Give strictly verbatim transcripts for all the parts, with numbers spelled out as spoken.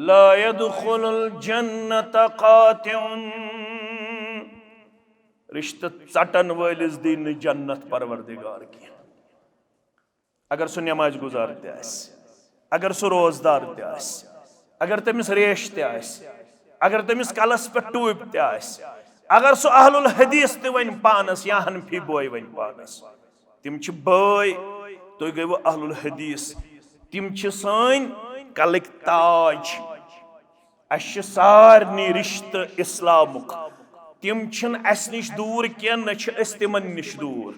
لا يدخل الجنة قاطع۔ رشتہٕ ژٹن وٲلِس دی نہٕ جنت پروردگار کینٛہہ۔ اگر سُہ نماز گزار تہِ آسہِ، اگر سُہ روزدار تہِ آسہِ، اگر تٔمِس ریش تہِ آسہِ، اگر تٔمِس کلس پٮ۪ٹھ ٹوٗپۍ تہِ آسہِ، اگر سُہ اہل الحدیث تہِ ونہِ پانس یا حنفی بوے ونہِ پانس، تِم چھِ بٲے، تُہۍ گٔیوٕ اہل الحدیث، تِم چھِ سٲنۍ کلٕکۍ تاج۔ اَسہِ چھِ سارنٕے رِشتہٕ اِسلامُک۔ تِم چھِنہٕ اَسہِ نِش دوٗر کینٛہہ، نہ چھِ أسۍ تِمَن نِش دوٗر۔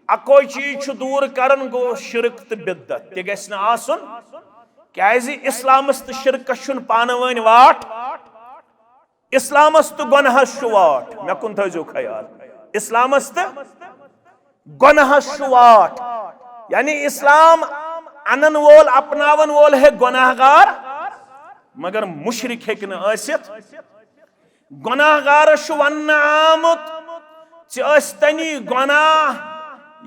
اَکوے چیٖز چھُ دوٗر کَران، گوٚو شِرک تہٕ بِدعت۔ تہِ گژھِ نہٕ آسُن، کیٛازِ اِسلامَس تہٕ شِرکَس چھُنہٕ پانہٕ وٲنۍ واٹھ۔ اِسلامَس تہٕ گۄناہَس چھُ واٹھ۔ مےٚ کُن تھٲیزیو خیال۔ اِسلامَس تہٕ گۄناہس چھُ واٹھ۔ یعنی اسلام انن وول، اپناون وول ہے گۄناہگار، مگر مشرک ہیٚکہِ نہٕ ٲسِتھ۔ گۄناہگارس چھُ وننہٕ آمُت، ژےٚ ٲسۍ تنی گۄناہ،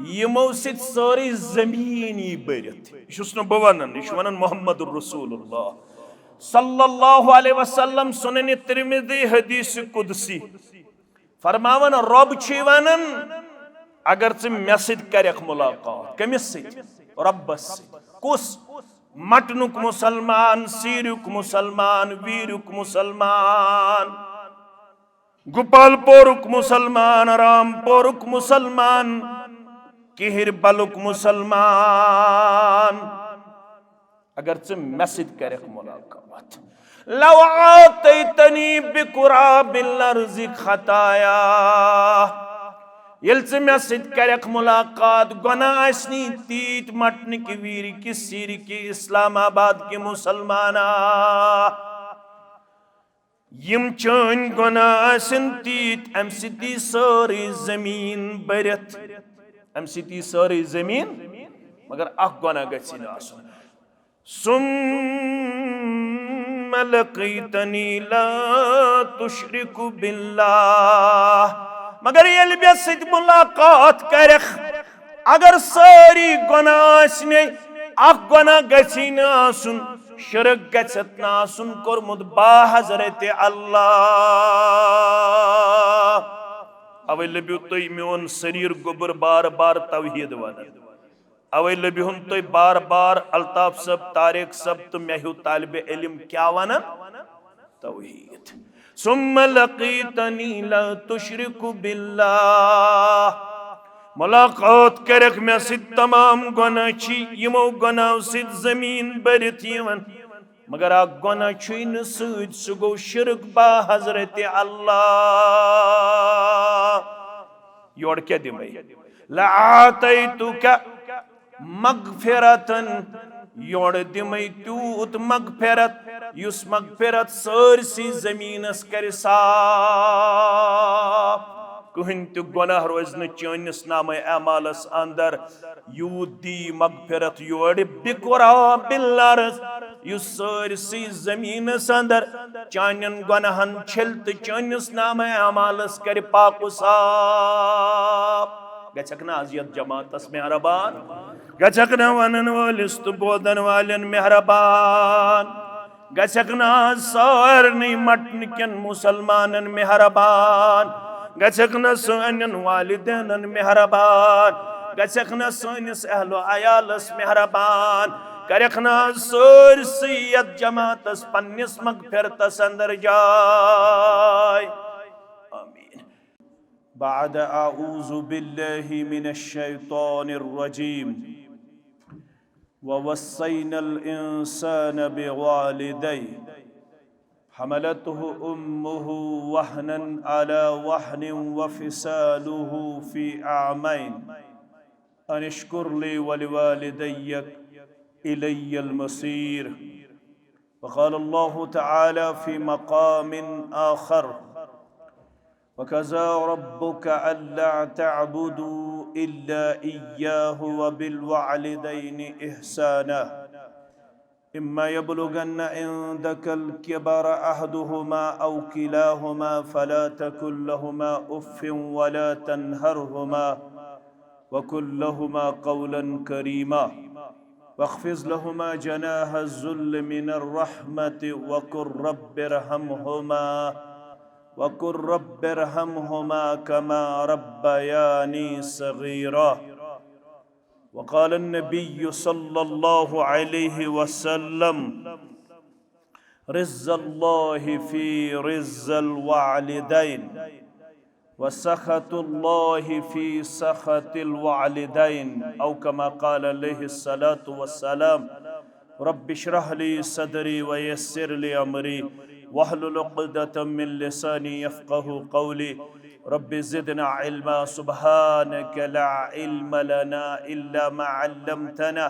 یِمو سۭتۍ سٲرٕے زمیٖن یی بٔرِتھ۔ یہِ چھُس نہٕ بہٕ ونان، یہِ چھُ ونان محمد رسول اللہ صلی اللہ علیہ وسلم، سنن ترمذی، حدیث قدسی۔ فرماون، رۄب چھُے ونان، اگر ژٕ مےٚ سۭتۍ کرکھ ملاقات۔ کٔمِس سۭتۍ؟ رۄبس سۭتۍ۔ کُس؟ مٹنُک مسلمان، سیٖریُک مسلمان، ویٖریُک مسلمان، گوپال پورُک مسلمان، رام پورُک مسلمان، کِہِر بلُک مسلمان۔ اگر ژٕ مےٚ سۭتۍ کرکھ ملاقات، لو آتیتنی بقراب الارض خطایا، ییٚلہِ ژٕ مےٚ سۭتۍ کرکھ ملاقات، گۄناہ آسنی تیٖتۍ مٹنٕکۍ، ویٖرکہِ، سیٖرکہِ، اسلام آباد کہِ مسلمانا، یِم چٲنۍ گۄناہ آسن تیٖتۍ، امہِ سۭتۍ یی سٲرٕے زمیٖن بٔرِتھ، امہِ سۭتۍ یی سٲرٕے زمیٖن، مگر اکھ گۄناہ گژھِ نہٕ آسُن۔ ثم لقیتنی لا تشرک باللہ، مگر ییٚلہِ مےٚ سۭتۍ ملاقات کرکھ، اگر سٲری گۄناہ ٲسۍ مےٚ، اکھ گۄناہ گژھی نہٕ آسُن، شرک گژھٮ۪تھ نہٕ آسُن کوٚرمُت با حضرت اللہ۔ اوے لٔبِو تُہۍ میون سریر گوٚبُر بار بار توحید ونان۔ اوے لٔبِہُن تُہۍ بار بار الطاف صٲب، طارق صٲب تہٕ مےٚ ہیوٗ طالب علم کیٛاہ ونان؟ توحید۔ ثم لقیتنی لا تشرک باللہ۔ ملاقات کرکھ مےٚ سۭتۍ، تمام گۄناہ چھی، یِمو گۄناہو سۭتۍ زمیٖن بٔرِتھ یِوان، مگر اکھ گۄناہ چھُے نہٕ سۭتۍ، سُہ گوٚو شرک با حضرت اللہ۔ یورٕ کیٛاہ دِمے؟ لآتیتک مغفرتن، یورٕ دِمے تیوٗت مغفرت، یُس مغفرت سٲرسٕے زمیٖنس کرِ صاف۔ کٕہٕنۍ تہِ گۄناہ روزِ نہٕ چٲنِس نامہ اعمالس اندر، یوٗت دی مغفرت یورٕ بقراب الارض، یُس سٲرسٕے زمیٖنس اندر چانٮ۪ن گۄناہن چھلہِ تہٕ چٲنِس نامہ اعمالس کرِ پاک و صاف۔ گژھکھ نہ از یتھ جماعتس مہربان؟ گژھکھ نہ ونن وٲلِس تہٕ بوزن والٮ۪ن مہربان؟ گژھکھ نہ از سارنٕے مٹنہٕ کٮ۪ن مسلمانن مہربان؟ گژھکھ نہ سانٮ۪ن والدینن مہربان؟ گژھکھ نہ سٲنِس اہل و عیالس مہربان؟ کرکھ نہ از سٲرسٕے یتھ جماعتس پننِس مغفرتس اندر جاے؟ آمین۔ بعد أعوذ بالله من الشيطان الرجيم، ووصينا الإنسان بوالديه، حملته أمه وهنا على وهن وفصاله في عامين أن اشكر لي ولوالديك إلي المصير. وقال الله تعالى في مقام آخر: وقضى ربك ألا تعبدوا إلا إياه وبالوالدين إحسانا، إما يبلغن عندك الكبر أحدهما أو كلاهما فلا تقل لهما أف ولا تنهرهما وقل لهما قولا كريما. واخفض لهما جناح الذل من الرحمة وقل رب ارحمهما، وقل رب ارحمهما كما ربياني صغيرا. وقال النبي صلى الله عليه وسلم: رضا الله في رضا الوالدين، وسخط الله في سخط الوالدين، أو كما قال عليه الصلاة والسلام. رب اشرح لي صدري ويسر لي أمري واحلل عقدة من لساني يفقه قولي. رب زدنا علما، سبحانك لا علم لنا إلا ما علمتنا،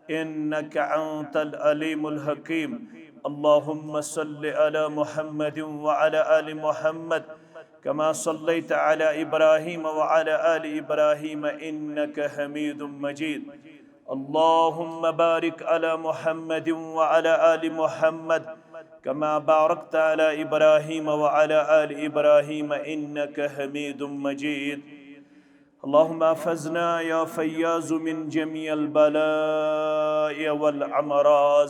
إنك أنت العليم الحكيم. اللهم صل على محمد وعلى آل محمد كما صليت على إبراهيم وعلى آل إبراهيم إنك حميد مجيد. اللهم بارك على محمد وعلى آل محمد كما باركت على إبراهيم وعلى آل إبراهيم إنك حميد مجيد. اللهم احفظنا يا فياض من جميع البلاء والأمراض.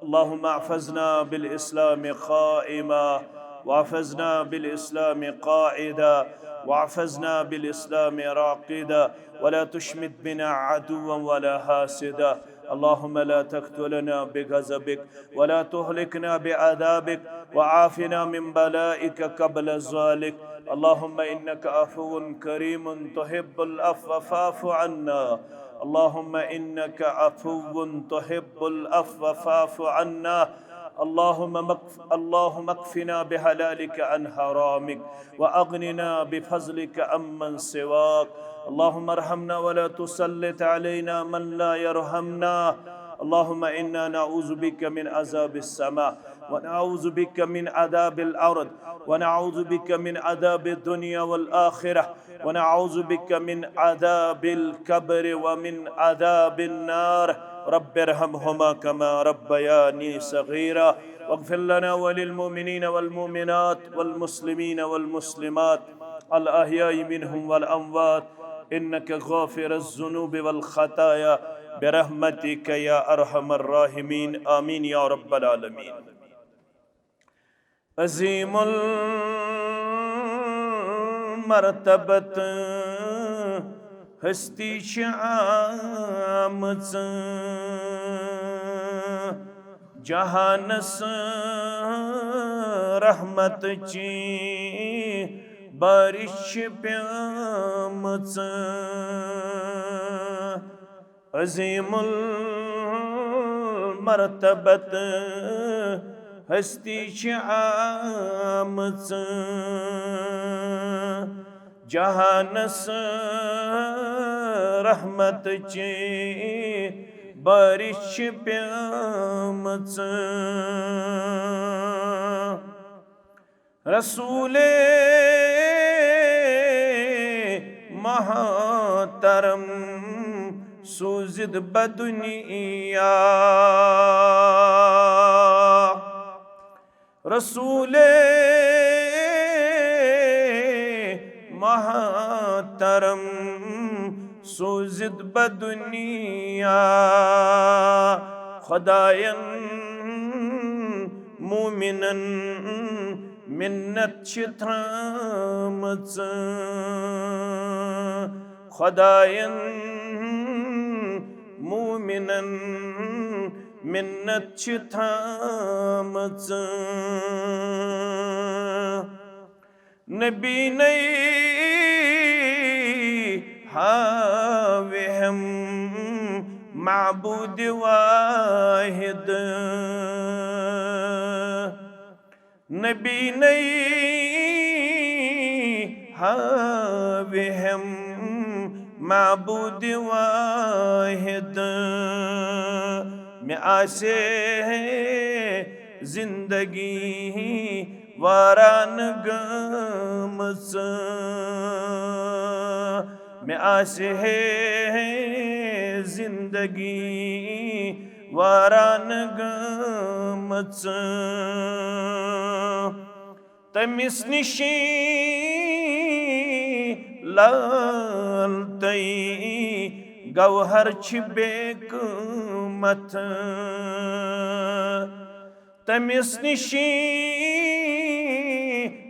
اللهم احفظنا بالإسلام قائما، واحفظنا بالإسلام قاعدا، واحفظنا بالإسلام راقدا، ولا تشمت بنا عدوا ولا حاسدا. اللهم لا تقتلنا بغضبك، ولا تهلكنا بعذابك، وعافنا من بلائك قبل ذلك. اللهم إنك عفو كريم تحب العفو فاعف عنا. اللهم إنك عفو تحب العفو فاعف عنا. اللهم مكف-، اللهم اكفنا بحلالك عن حرامك، وأغننا بفضلك عمن سواك. اللهم ارحمنا ولا تسلط علينا من لا يرحمنا. اللهم إنا نعوذ بك من عذاب السماء، ونعوذ بك من عذاب الأرض، ونعوذ بك من عذاب الدنيا والآخرة، ونعوذ بك من عذاب القبر ومن عذاب النار. رب ارحمهما كما ربياني صغيرا. واغفر لنا وللمؤمنين والمؤمنات والمسلمين والمسلمات الأحياء منهم والأموات، إنك غافر الذنوب والخطايا، برحمتك يا أرحم الراحمين. آمين يا رب العالمين. عظیم المرتبت ہستی چھِ آمٕژ، جہانس رحمت چی بارش چھِ پیمٕژ۔ عظیم المرتبت ہستی چھِ آمٕژ، جہانس رحمت چی بارش چھِ پیمٕژ۔ رسول محترم سوٗزِتھ بدنیا۔ رسول محترم سوٗزِتھ بدنیا۔ خداین مومنن منت چھِ تھٲمٕژ۔ خداین مومنن منت چھِ تھٲمٕژ۔ نبی نَے ہاوِہم معبود واحد۔ نبی نَے ہاوِہم معبود واحد۔ مےٚ آسہِ ہے زندگی واران گٔمٕژ۔ مےٚ آسہِ ہے زندگی واران گٔمٕژ۔ تٔمِس نِشی لال تہٕ گوہر چھِ بے قۭمت۔ تٔمِس نِشی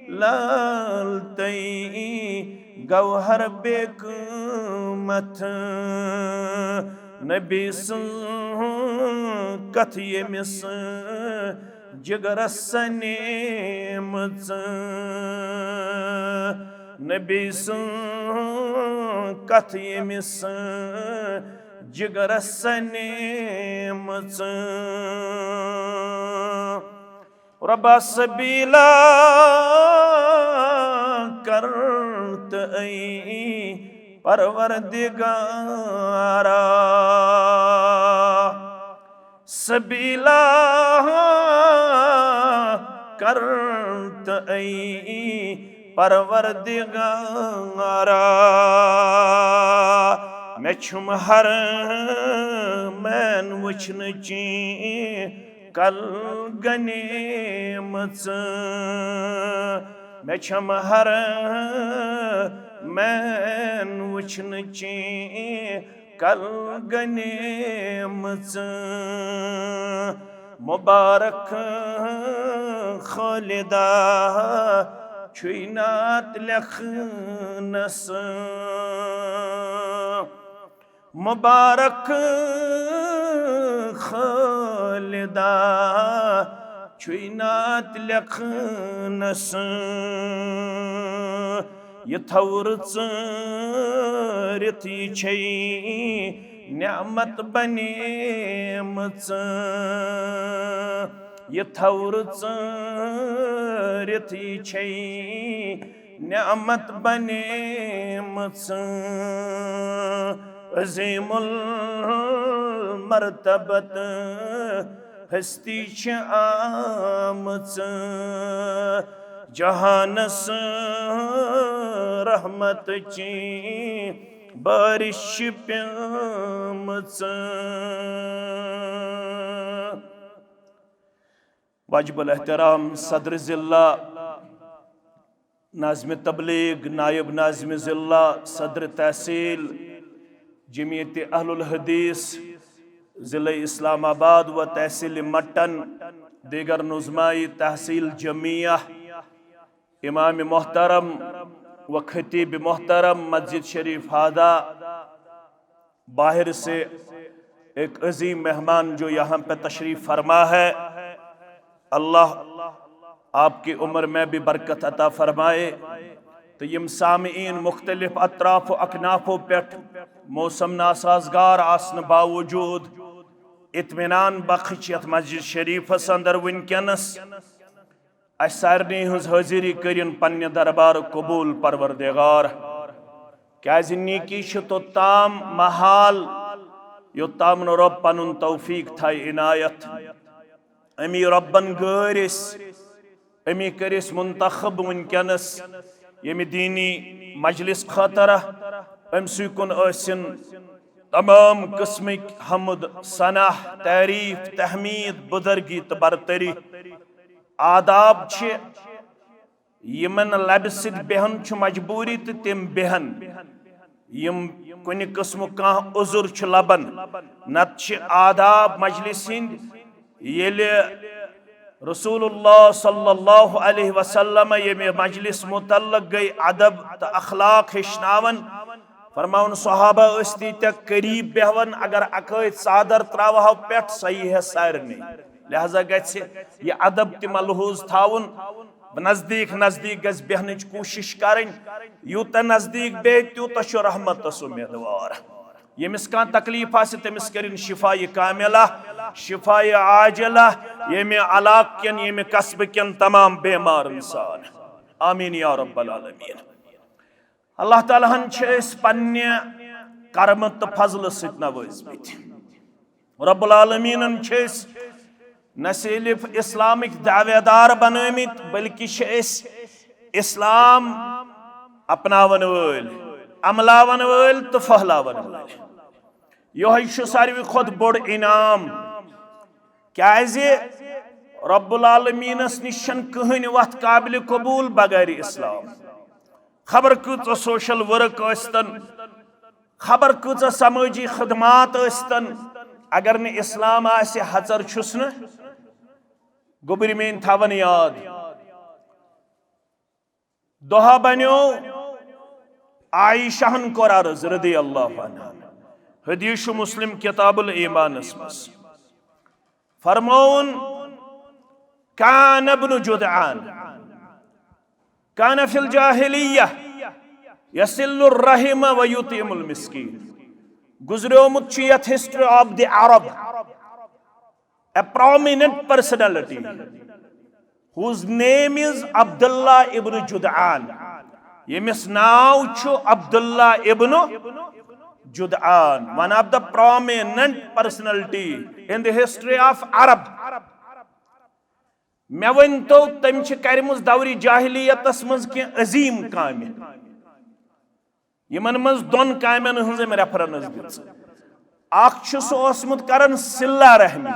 لال تئی گوہر بے قۭمت۔ نبی سٕنٛز کتھ ییٚمِس جگرس سنیمٕژ۔ نبی سٕنٛز کتھ ییٚمِس جگرس سنیمٕژ۔ رۄبا سبیلا کر تہٕ اے پروردگارا۔ سبیلا کر تہٕ اے پروردگارا۔ مےٚ چھُم حرمین وٕچھنٕچ کل گنیمٕژ۔ مےٚ چھم حرمین وٕچھنٕچ کل گنیمٕژ۔ مبارک خالدہ چھُے نعت لیکھنس۔ مبارک خالدہ چھُے نعت لیکھنس۔ یہِ تھور ژٲرِتھ یہِ چھے نعمت بنیمٕژ۔ یہِ تھور ژٲرِتھ یہِ چھے نعمت بنیمٕژ۔ عظیم المرتبت ہستی چھِ آمٕژ۔ جہانس رحمت چی بارش پیمٕژ۔ واجب الاحترام صدر ضلع، ناظم تبلیغ، نائب ناظم ضلع، صدر تحصیل جمعیت اہل الحدیث ضلع اسلام آباد و تحصیل مٹن، دیگر نظمائی تحصیل جمعیہ، امام محترم و خطیب محترم مسجد شریف ہادہ، باہر سے ایک عظیم مہمان جو یہاں پہ تشریف فرما ہے، اللہ آپ کی عمر میں بھی برکت عطا فرمائے۔ تو یم سامعین مختلف اطراف و اکنافوں پہ موسم ناسازگار آسن باوجود اطمینان بخش یتھ مسجد شریفس اندر ونکینس اسہِ سارنٕے ہٕنٛز حٲضری کٔرِن پننہِ دربار قبول پروردگار۔ کیازِ نیکی چھِ توٚتام محال، یوٚتام نہٕ رۄب پنُن توفیق تھایہِ عنایت۔ امی رۄبن گٲرۍ أسۍ، امی کٔرۍ أسۍ منتخب وٕنکیٚنس ییٚمہِ دیٖنی مجلس خٲطرٕ۔ أمۍ سٕے کُن ٲسِن تمام قٕسمٕکۍ حمد، ثنا، تعریف، تحمید، بزرگی تہٕ برتری۔ آداب چھِ یِمن لبہِ سۭتۍ بیہن چھُ مجبوری تہٕ تِم بیہن، یِم کُنہِ قٕسمُک کانٛہہ عذر چھُ لبان، نتہٕ چھِ آداب مجلس ہٕنٛدۍ۔ ییٚلہِ رسول اللہ صلی اللہ علیہ وسلم ییٚمہِ مجلس متعلق گٔے ادب تہٕ اخلاق ہیٚچھناوان، فرماوُن، صحابہ ٲسۍ تیٖتیٛاہ قریب بیہوان، اگر اکٲے ژادر تراوہو پٮ۪ٹھ، سۄ یی ہے سارنٕے۔ لہذا گژھِ یہِ ادب تہِ ملحوظ تھاوُن، نزدیٖک نزدیٖک گژھِ بیہنٕچ کوٗشش کرٕنۍ۔ یوٗتاہ نزدیٖک بیہہِ، تیوٗتاہ چھُ رحمتس امیدوار۔ ییٚمِس کانٛہہ تکلیف آسہِ، تٔمِس کٔرِن شفا کاملہ، شفا عاجلہ، ییٚمہِ علاقہٕ کٮ۪ن، ییٚمہِ قصبہٕ کٮ۪ن تمام بیمارن سان۔ آمین یا رب العالمین۔ اللہ تعالیٰ ہن چھِ أسۍ پننہِ کرمہٕ تہٕ فضلہٕ سۭتۍ نوٲزمٕتۍ۔ رب العالمینن چھِ أسۍ نہ صرف اسلامٕکۍ دعویدار بنٲومٕتۍ، بلکہِ چھِ أسۍ اسلام اپناون وٲلۍ، عملاون وٲلۍ تہٕ پھٔہلاون وٲلۍ۔ یِہوٚے چھُ ساروی کھۄتہٕ بوٚڑ انعام، کیازِ رب العالمینس نِش چھنہٕ کٕہٕنۍ وتھ قابل قبول بغیر اسلام۔ خبر کۭژاہ سوشل ورک ٲسۍتن، خبر کۭژاہ سمٲجی خدمات ٲسۍتن، اگر نہٕ اسلام آسہِ، ہژر چھُس نہٕ۔ گوٚبرۍ میٲنۍ تھاوان یاد، دۄہا بنیو، عائشہ ہن کوٚر عرض رضی اللہ عنہا، حدیث چھُ مسلم کتاب الایمانس منٛز۔ فرمووُن، کان ابن جدعان کان فی الجاہلیہ یصل الرحم و یطعم المسکین۔ گزریومُت چھُ یتھ history of the Arab a prominent personality whose name is Abdullah ibn Jud'an، ییٚمِس ناو چھُ عبداللہ ابن جدعان، one of the prominent personality in the history of Arab۔ مےٚ ؤنۍ تو، تٔمۍ چھِ کَرِمٕژ دورِ جاہلیتس منٛز کینٛہہ عظیٖم کامہِ۔ یِمن منٛز دۄن کامٮ۪ن ہٕنٛز أمۍ reference دِژ۔ اکھ چھُ سُہ اوسمُت کران صلہ رحمی،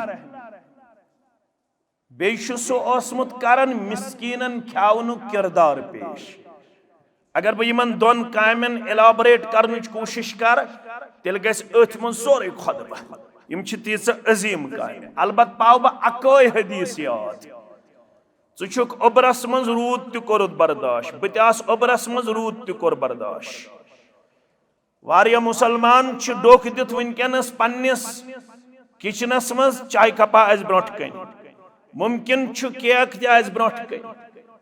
بیٚیہِ چھُ سُہ اوسمُت کران مسکیٖنن کھیاونُک کردار پیش۔ اگر بہٕ یِمن دۄن کامٮ۪ن elaborate کرنٕچ کوٗشِش کرٕ، تیٚلہِ گژھِ أتھۍ منٛز سورُے خۄطبہٕ۔ یِم چھِ تیٖژٕ عظیٖم کامہِ۔ البتہٕ پاو بہٕ اکٲے حدیث یاد۔ ژٕ چھُکھ اوٚبرس منٛز روٗد تہِ کوٚرُتھ برداش، بہٕ تہِ آس اوٚبرس منٛز روٗد تہِ کوٚر برداش۔ واریاہ مسلمان چھِ ڈوکھ دِتھ وٕنکیٚنس پننِس kitchenس منٛز، چایہِ کپا آسہِ برونٛٹھ کنہِ، ممکن چھُ cake تہِ آسہِ برونٛٹھ کنہِ،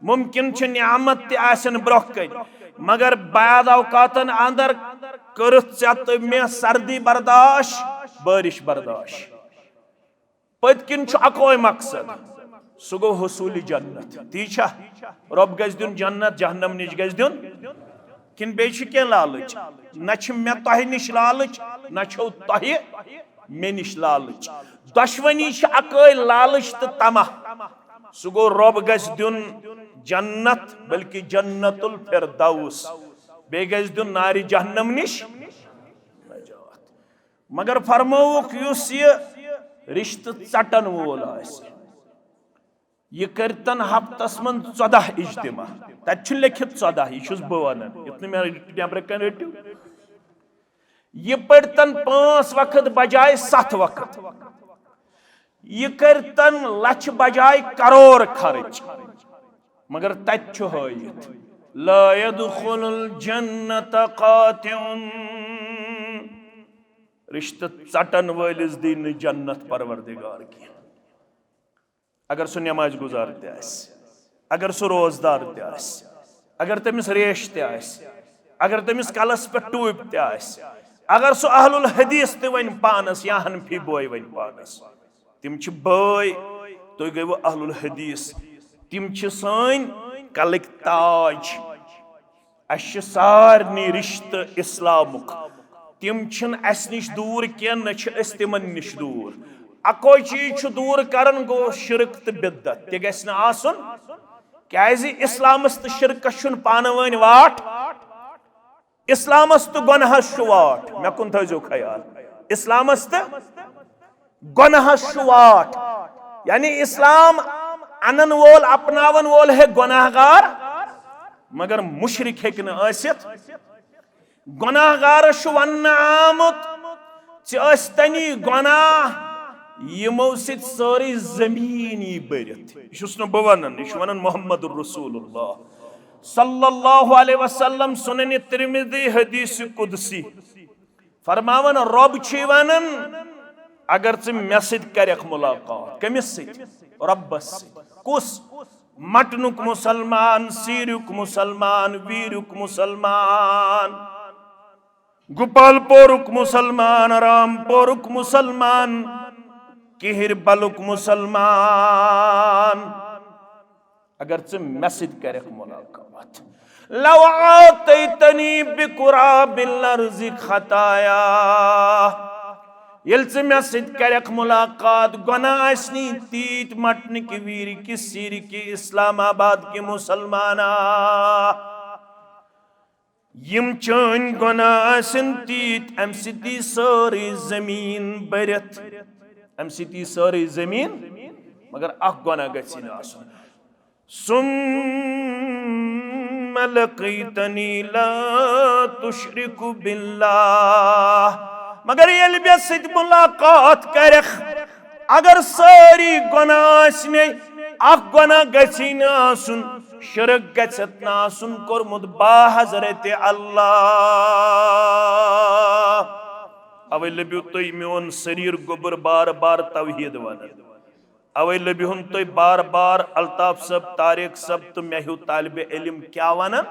ممکن چھِ نعمت تہِ آسن برونٛہہ کنہِ، مگر بعض اوقاتن اندر کٔرٕتھ ژےٚ تہٕ مےٚ سردی برداش، بٲرِش برداش۔ پٔتۍ کِنۍ چھُ اکوے مقصد، سُہ گوٚو حصوٗلِ جنت۔ تی چھا؟ رۄب گژھِ دیُن جنت، جہنم نِش گژھِ دیُن، کِنہٕ بیٚیہِ چھُ کینٛہہ لالٕچ؟ نہ چھِ مےٚ تۄہہِ نِش لالٕچ، نہ چھو تۄہہِ مےٚ نِش لالٕچ۔ دۄشوٕنی چھِ اکٲے لالٕچ تہٕ طمع۔ سُہ گوٚو، رۄب گژھِ دیُن جنت، بلکہِ جنت الفردوس، بیٚیہِ گژھِ دیُن نارِ جہنم نِش نجات۔ مگر فرمووُکھ، یُس یہِ رشتہٕ ژٹن وول آسہِ، یہِ کٔرتن ہفتس منٛز ژۄداہ اجتماع۔ تتہِ چھُ لیکھِتھ ژۄداہ، یہِ چھُس بہٕ ونان، یُتھ نہٕ مےٚ نیبرٕ کنہِ رٔٹِو۔ یہِ پٔرتن پانٛژھ وقت بجایہِ ستھ وقت۔ یہِ کٔرتن لچھ بجایہِ کرور خرٕچ۔ مگر تتہِ چھُ ہٲیِتھ، لا يدخل الجنة قاطع۔ رشتہٕ ژٹن وٲلِس دی نہٕ جنت پروردگار کینٛہہ۔ اگر سُہ نماز گزار تہِ آسہِ، اگر سُہ روزدار تہِ آسہِ، اگر تٔمِس ریش تہِ آسہِ، اگر تٔمِس کلس پٮ۪ٹھ ٹوٗپۍ تہِ آسہِ، اگر سُہ اہل الحدیث تہِ ونہِ پانس یا حنفی بوے ونہِ پانس، تِم چھِ بٲے، تُہۍ گٔیوٕ اہل الحدیث، تِم چھِ سٲنۍ کلٕکۍ تاج۔ اسہِ چھِ سارنٕے رشتہٕ اسلامُک۔ تِم چھِنہٕ اسہِ نِش دوٗر کینٛہہ، نہ چھِ أسۍ تِمن نِش دوٗر۔ اکوے چیٖز چھُ دوٗر کران، گوٚو شرک تہٕ بدعت۔ تہِ گژھِ نہٕ آسُن، کیازِ اسلامس تہٕ شرکس چھُنہٕ پانہٕ وٲنۍ واٹھ۔ اسلامس تہٕ گۄناہس چھُ واٹھ، مےٚ کُن تھٲیزیو خیال۔ اسلامس تہٕ گۄناہس چھُ واٹھ۔ یعنی اسلام انن وول، اپناون وول ہے گۄناہ گار، مگر مشرک ہیٚکہِ نہٕ ٲسِتھ۔ گۄناہ گارس چھُ وننہٕ آمُت، ژےٚ ٲسۍ تنی گۄناہ یِمو سۭتۍ سٲرٕے زمیٖن یی بٔرِتھ۔ یہِ چھُس نہٕ بہٕ ونان، یہِ چھُ ونان محمد رسول اللہ صلی اللہ علیہ وسلم، سنن ترمذی، حدیث قدسی۔ فرماوان، رۄب چھُے ونان، اگر ژٕ مےٚ سۭتۍ کرکھ ملاقات۔ کٔمِس سۭتۍ؟ رۄبس سۭتۍ۔ کُس؟ مٹنُک مسلمان، سیٖریُک مسلمان، ویٖریُک مسلمان، گوپال پورُک مسلمان، رام پورُک مسلمان، کِہِر بلُک مسلمان۔ اگر ژٕ مےٚ سۭتۍ کرکھ ملاقات، لو آتیتنی بقراب الارض خطایا، ییٚلہِ ژٕ مےٚ سۭتۍ کرکھ ملاقات، گۄناہ آسنی تیٖتۍ مٹنٕکۍ، ویٖرکۍ، سیٖرکۍ، اسلام آباد کہِ مسلمانا، یِم چٲنۍ گۄناہ آسن تیٖتۍ، امہِ سۭتۍ یی سٲرٕے زٔمیٖن بٔرِتھ، امہِ سۭتۍ یی سٲرٕے زٔمیٖن، مگر اکھ گۄناہ گژھِ نہٕ آسُن۔ ثم لقیتنی لا تشرک باللہ، مگر ییٚلہِ مےٚ سۭتۍ ملاقات کرکھ، اگر سٲری گۄناہ آسنے، اکھ گۄناہ گژھی نہٕ آسُن، شرک گژھتھ نہٕ آسُن کوٚرمُت با حضرت اللہ۔ اوے لٔبِو تُہۍ میون سریر گوٚبُر بار بار توحید ونان۔ اوے لٔبِہُن تُہۍ بار بار الطاف صٲب، طارق صٲب تہٕ مےٚ ہیوٗ طالب علم کیٛاہ ونان؟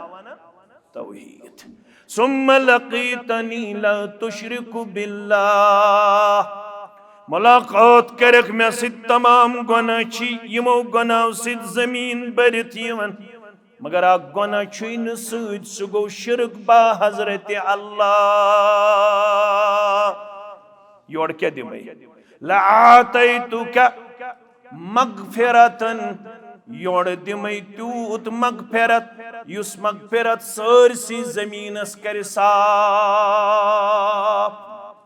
توحید۔ ثم لقیتنی لا تشرک باللہ۔ ملاقات کرکھ مےٚ سۭتۍ تمام گۄناہ چھی، یِمو گۄناہو سۭتۍ زٔمیٖن بٔرِتھ یِوان۔ مگر اکھ گۄناہ چھُے نہٕ سۭتۍ، سُہ گوٚو شرک با حضرت اللہ۔ یورٕ کیٛاہ دِمے؟ لَآتَیْتُکَ مَغْفِرَةً، یورٕ دِمے تیوٗت مغفرت، یُس مغفرت سٲرسٕے زٔمیٖنَس کرِ صاف۔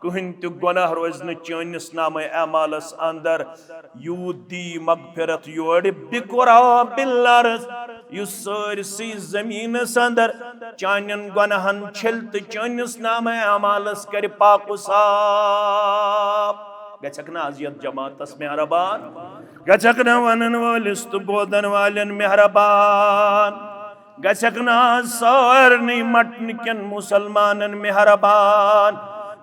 کٕہٕنۍ تہِ گۄناہ روزِ نہٕ چٲنِس نامہ اعمالس اندر۔ یوٗت دی مغفرت یورٕ بِقُرَابِ الْأَرْضِ، یُس سٲرسٕے زٔمیٖنَس اندر چانٮ۪ن گۄناہن چھلہِ تہٕ چٲنِس نامہ اعمالس کرِ پاک و صاف۔ گژھکھ نہ از یتھ جماعتس مہربان؟ گژھکھ نہ ونن وٲلِس تہٕ بوزن والٮ۪ن مہربان؟ گژھکھ نہ از سارنٕے مٹن کٮ۪ن مسلمانن مہربان؟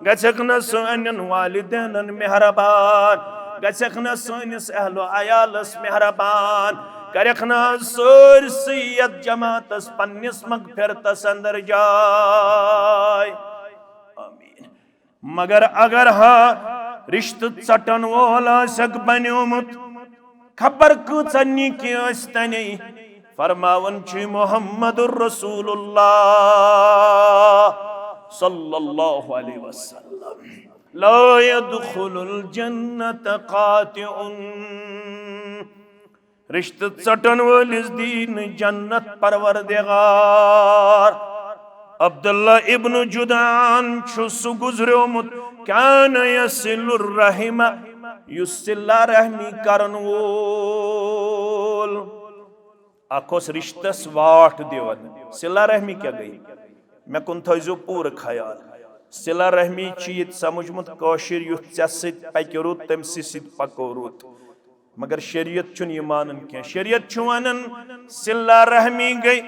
گژھکھ نہ سانٮ۪ن والدینن مہربان؟ گژھکھ نہ سٲنِس اہل و عیالس مہربان؟ کرکھ نہ از سٲرسٕے یتھ جماعتس پننِس مغفرتس اندر جاے؟ آمین۔ مگر اگر ہا رشتہٕ ژٹن وول آسکھ بنیومُت، خبر کۭژاہ نیکی ٲسۍ تنے۔ فرماوان چھُ محمد رسول اللہ صلی اللہ علیہ وسلم، لا يدخل الجنة قاطع۔ رشتہٕ ژٹن وٲلِس دی نہٕ جنت پروردگار۔ عبداللہ ابن جدعان چھُ سُہ گُزریومُت، کان یصل الرحم، یُس صلہ رحمی کرن وول۔ اکھ اوس رشتس واٹھ دِوان۔ صلہ رحمی کیٛاہ گٔے؟ مےٚ کُن تھٲیزیو پوٗرٕ خیال۔ صلہ رحمی چھُ ییٚتہِ سمجھمُت کٲشِر، یُتھ ژےٚ سۭتۍ پکہِ رُت، تٔمۍ سٕے سۭتۍ پکو رُت۔ مگر شریعت چھُنہٕ یہِ مانان کینٛہہ۔ شریعت چھُ ونان، صلہ رحمی گٔے،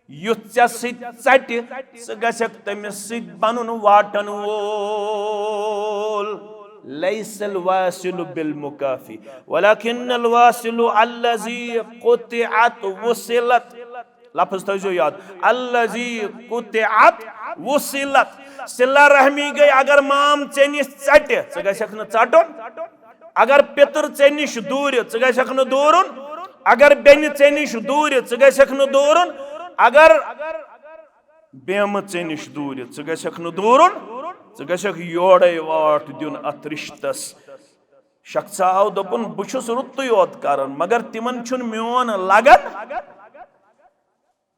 یُتھ ژےٚ سۭتۍ ژٹہِ، ژٕ گژھکھ تٔمِس سۭتۍ بنُن واٹن وول۔ لیس الواصل بالمکافی، ولکن الواصل الذی قطعت وصلت۔ لفظ تھٲیزیو یاد، الذی قطعت وصلت۔ صلہ رحمی گٔے، اگر مام ژےٚ نِش ژٹہِ، ژٕ گژھکھ نہٕ ژٹُن۔ اگر پِتُر ژےٚ نِش دوٗرِ، ژٕ گژھکھ نہٕ دوٗرُن۔ اگر بیٚنہِ ژےٚ نِش دوٗرِ، ژٕ گژھکھ نہٕ دوٗرُن۔ اگر بیمہٕ ژےٚ نِش دوٗرِ، ژٕ گژھکھ نہٕ دوٗرُن۔ ژٕ گژھکھ یورَے واٹھ دیُن اَتھ رِشتَس۔ شخصا آو دوٚپُن، بہٕ چھُس رُتُے یوت کران، مگر تِمن چھُنہٕ میون لگان۔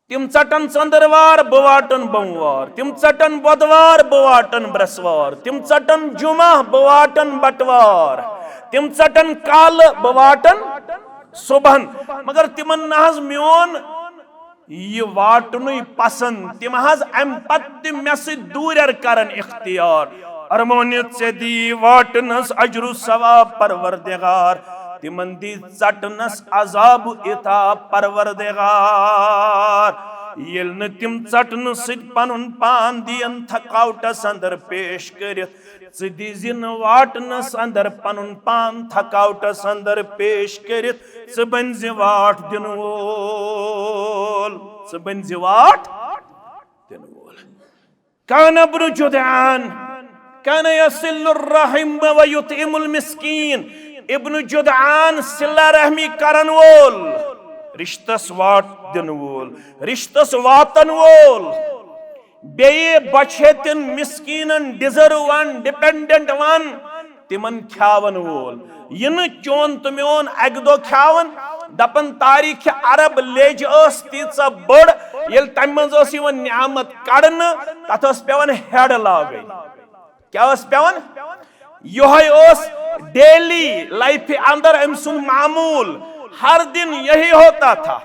تِم ژٹن ژٔندٕروار، بہٕ واٹن بوموار۔ تِم ژٹن بۄدوار، بہٕ واٹن برٛٮ۪سوار۔ تِم ژٹن جمعہ، بہٕ واٹن بٹوار۔ تِم ژٹن کالہٕ، بہٕ واٹن صبحن۔ مگر تِمن نہ حظ میون یہِ واٹنُے پسند۔ تِم حظ امہِ پتہٕ تہِ مےٚ سۭتۍ دوٗرٮ۪ر کرن اختیار۔ ارمونہِ ژےٚ دی واٹنس اجر و ثواب پروردگار، تِمن دی ژٹنس عذاب و عتاب پروردگار۔ ییٚلہِ نہٕ تِم ژٹنہٕ سۭتۍ پنُن پان دِین تھکاوٹس اندر پیش کٔرِتھ، ژٕ دیٖزِ نہٕ واٹنس اندر پنُن پان تھکاوٹس اندر پیش کٔرِتھ۔ ژٕ بٔنزِ واٹھ دِنہٕ وول، ژٕ بٔنزِ واٹھ دِنہٕ وول۔ کان ابن جدعان کان یصل الرحم و یطعم المسکین۔ ابن جدعان صلہ رحمی کرن وول، رشتس واٹھ دِنہٕ وول، رشتس واتن وول۔ بیٚیہِ بۄچھِ ہیٚتٮ۪ن، مسکیٖنن، ڈیزرو ون، ڈیپینڈنٹ ون، تِمن کھیاون وول۔ یہِ نہٕ چون تہٕ میون اکہِ دۄہ کھیاون۔ دپان تاریخ عرب لیج ٲس تیٖژاہ بٔڑ، ییٚلہِ تمہِ منٛز ٲس یِوان نعمت کڑنہٕ، تتھ ٲس پٮ۪وان ہیڈ لاگٕنۍ۔ کیٛاہ ٲس پٮ۪وان؟ یِہوٚے اوس ڈیلی لایفہِ اندر أمۍ سُنٛد معموٗل۔ ہر دن یہی ہوتا تھا،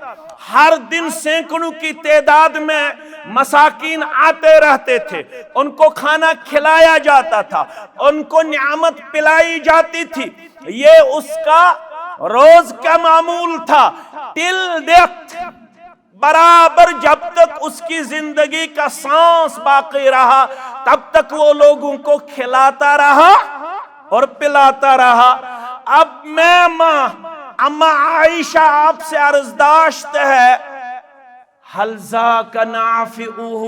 ہر دن سینکڑوں کی تعداد میں مساکین آتے رہتے تھے، ان کو کھانا کھلایا جاتا تھا، ان کو نعمت پلائی جاتی تھی۔ یہ اس کا روز کا معمول تھا۔ ٹل ڈیتھ، برابر جب تک اس کی زندگی کا سانس باقی رہا، تب تک وہ لوگوں کو کھلاتا رہا اور پلاتا رہا۔ اب میں ماں، اما عائشہ آپ سے عرض داشت ہے، هل ذاق نافعه؟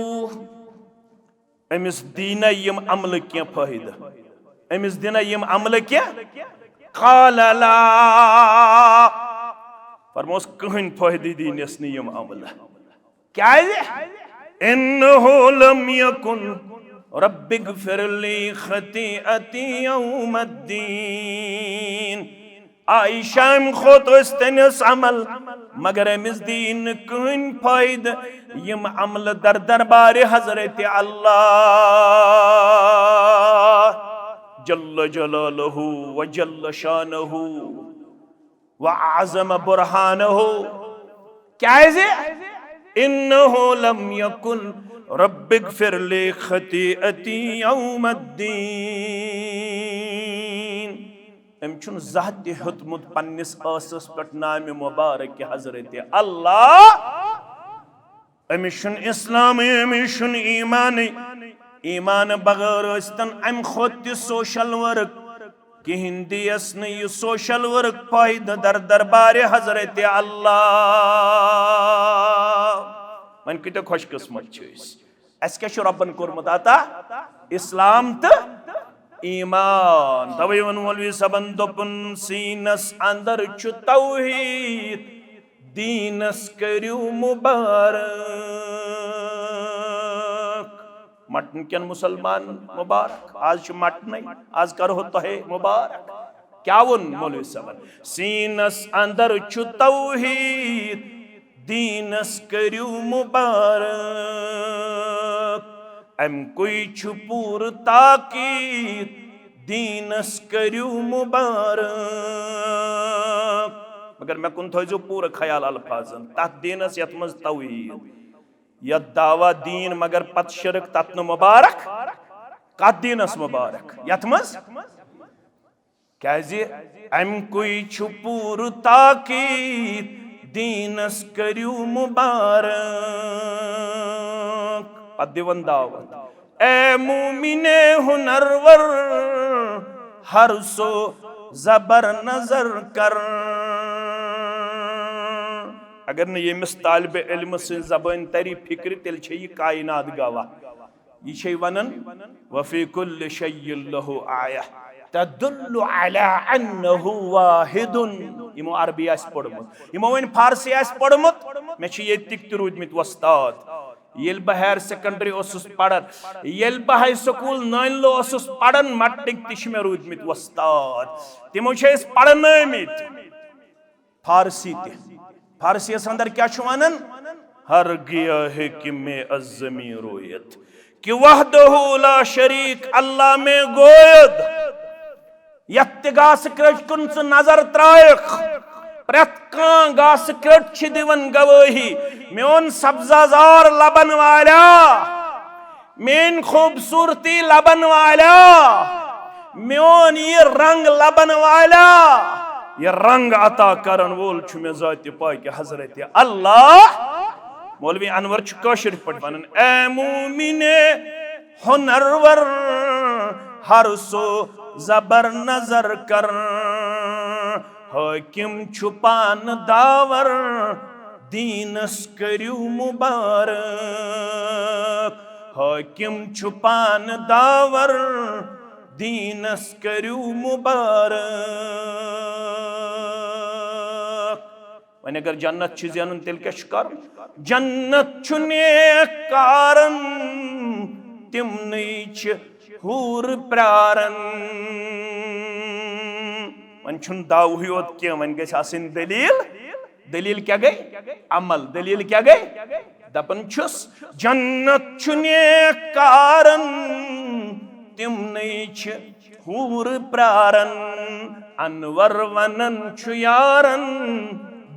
أمِس دی نہ یِم عملہٕ کینٛہہ فٲیدٕ؟ أمِس دی نہ یِم عملہٕ کینٛہہ؟ قال لا۔ فرموس، کٕہٕنۍ فٲیدٕ دی نس نہٕ یِم عملہٕ۔ کیازِ؟ انه لم يكن رب اغفر لي خطيئتي يوم الدين۔ عائشہ، أمۍ کھوٚت ٲسۍ تٔمِس عمل، مگر أمِس دی نہٕ کٕہٕنۍ فٲیدٕ یِم عملہٕ در دربارِ حضرت اللہ جل جلالہ و جل شانہ و اعظم برہانہ۔ کیازِ؟ انه لم يكن رب اغفر لي خطيئتي يوم الدين۔ أمۍ چھُنہٕ زانٛہہ تہِ ہیوٚتمُت پننِس ٲسس پٮ۪ٹھ نامہِ مبارک حضرت اللہ۔ أمِس چھُنہٕ اسلامٕے، أمِس چھُنہٕ ایمانٕے۔ ایمان بغٲر ٲسۍتن امہِ کھۄتہٕ تہِ سوشل ورک کِہیٖنۍ دیس نہٕ یہِ سوشل ورک فٲیدٕ در دربارِ حضرت اللہ۔ وۄنۍ کۭتیاہ خۄش قسمت چھِ أسۍ۔ اَسہِ کیٛاہ چھُ رۄبن کوٚرمُت عطا؟ اسلام تہٕ ایمان۔ توے ووٚن مولوی صٲبن، دوٚپُن، سیٖنس اندر چھُ توحید، دیٖنس کٔرِو مبارک۔ مٹن کٮ۪ن مسلمانن مبارک، آز چھُ مٹنٕے، آز کرہو تۄہے مبارک۔ کیٛاہ ووٚن مولوی صٲبن؟ سیٖنس اندر چھُ توحید، دیٖنس کٔرِو مبارک۔ امہِ کُے چھُ پوٗرٕ تاکید، دیٖنس کٔرِو مبارک۔ مگر مےٚ کُن تھٲیزیو پوٗرٕ خیال الفاظن، تتھ دیٖنس یتھ منٛز توحید، یتھ دعویٰ دیٖن مگر پتہٕ شرک، تتھ نہٕ مبارک۔ کتھ دیٖنس مبارک؟ یتھ منٛز کیازِ امہِ کُے چھُ پوٗرٕ تاکید، دیٖنس کٔرِو مبارک۔ پتہٕ دِوان دعوت، اے مومِنِ ہُنرور، ہر سو زبر نظر کر۔ اگر نہٕ ییٚمِس طالبِ علمہٕ سٕنٛزِ زبٲنۍ تری فِکرِ، تیٚلہِ چھےٚ یہِ کائنات گواہ۔ یہِ چھے ونان، وفی کل شیء لہ آیہ تدل علی انہ واحد۔ یِمو عربی آسہِ پوٚرمُت، یِمو وۄنۍ فارسی آسہِ پوٚرمُت، مےٚ چھِ ییٚتِکۍ تہِ روٗدمٕتۍ وۄستاد۔ ییٚلہِ بہٕ ہایر سیکنڈری اوسُس پران، ییٚلہِ بہٕ ہاے سکول نٲنۍ لو اوسُس پران، مٹنٕکۍ تہِ چھِ مےٚ روٗدمٕتۍ وۄستاد۔ تِمو چھِ أسۍ پرنٲومٕتۍ۔ فارسی تہِ۔ فارسیس اندر کیٛاہ چھُ ونان؟ ہر گیا ہے کہ میں از زمین رویت، کہ وحدہ لا شریک اللہ میں گوید۔ یتھ تہِ گاسہٕ کرٛٹۍ کُن ژٕ نظر ترٛایکھ، پرٛٮ۪تھ کانٛہہ گاسہٕ کرٛٹۍ چھِ دِوان گوٲہی، میون سبزہ زار لبن والا، میٲنۍ خوٗبصوٗرتی لبن والا، میون یہِ رنگ لبن والا، یہِ رنگ عطا کرن وول چھُ مےٚ ذاتِ پاکِ حضرت اللہ۔ مولوی انور چھُ کٲشِر پٲٹھۍ ونان، اے مومِنِ ہُنرور، ہر سو زبر نظر کر، حٲکِم چھُ پانہٕ داور، دیٖنس کٔرِو مبارک۔ حٲکِم چھُ پانہٕ داور، دیٖنس کٔرِو مبارک۔ وۄنۍ اگر جنت چھُ زینُن، تیٚلہِ کیٛاہ چھُ کرُن؟ جنت چھُ نیک کارن، تِمنٕے چھِ حوٗر پرارن۔ وۄنۍ چھُنہٕ دعوہٕے یوت کینٛہہ، وۄنۍ گژھِ آسٕنۍ دٔلیٖل۔ دٔلیٖل کیٛاہ گٔے؟ عمل۔ دٔلیٖل کیٛاہ گٔے؟ دپان چھُس، جنت چھُ نیک کارن، تِمنٕے چھِ حوٗر پرارن۔ انور ونان چھُ یارن،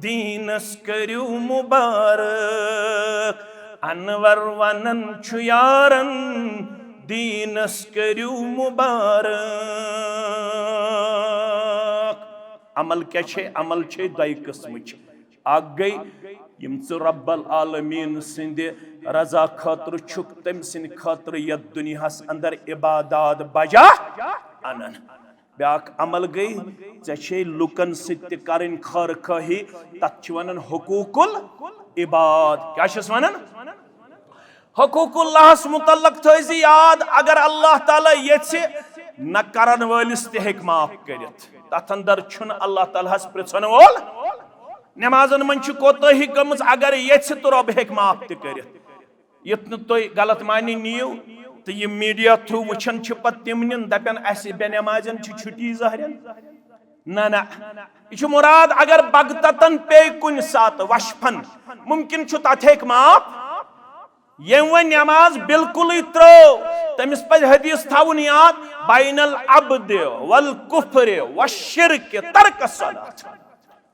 دیٖنس کٔرِو مُبارک، انور ونان چھُ یارن، دیٖنس کٔرِو مُبارک۔ عمل کیٛاہ چھے؟ عمل چھے دۄیہِ قٕسمٕچ۔ اکھ گٔے یِم ژٕ رب العالمین سٕنٛدِ رضا خٲطرٕ چھُکھ، تٔمۍ سٕنٛدِ خٲطرٕ یتھ دُنیاہس اندر عبادات بجا انان۔ بیاکھ عمل گٔے، ژےٚ چھے لُکن سۭتۍ تہِ کرٕنۍ خٲر خٲہی، تتھ چھِ ونان حقوق العباد۔ کیٛاہ چھِس ونان؟ حقوق اللہس متعلق تھٲیزِ یاد، اگر اللہ تعالیٰ یژھِ، نہ کرن وٲلِس تہِ ہیٚکہِ معاف کٔرِتھ۔ تتھ اندر چھُنہٕ اللہ تعالیٰ ہس پرژھن وول۔ نمازن منٛز چھِ کوتٲہی گٔمٕژ، اگر یژھِ تہٕ رۄب ہیٚکہِ معاف تہِ کٔرِتھ۔ یُتھ نہٕ تُہۍ غلط معنی نِیِو تہٕ یہِ میڈیا تھرو وٕچھان چھِ پتہٕ تِم نِن دپن اسہِ بے نمازن چھِ چھُٹی ظٲہرن۔ نہ نہ، یہِ چھُ مُراد اگر بغتتن پیٚیہِ کُنہِ ساتہٕ وشفن، ممکن چھُ تتھ ہیٚکہِ معاف۔ ییٚمۍ وۄنۍ نماز بالکلٕے ترٲو، تٔمِس پزِ حدیث تھاوُن یاد، بین العبد والکفر والشرک ترک الصلاۃ۔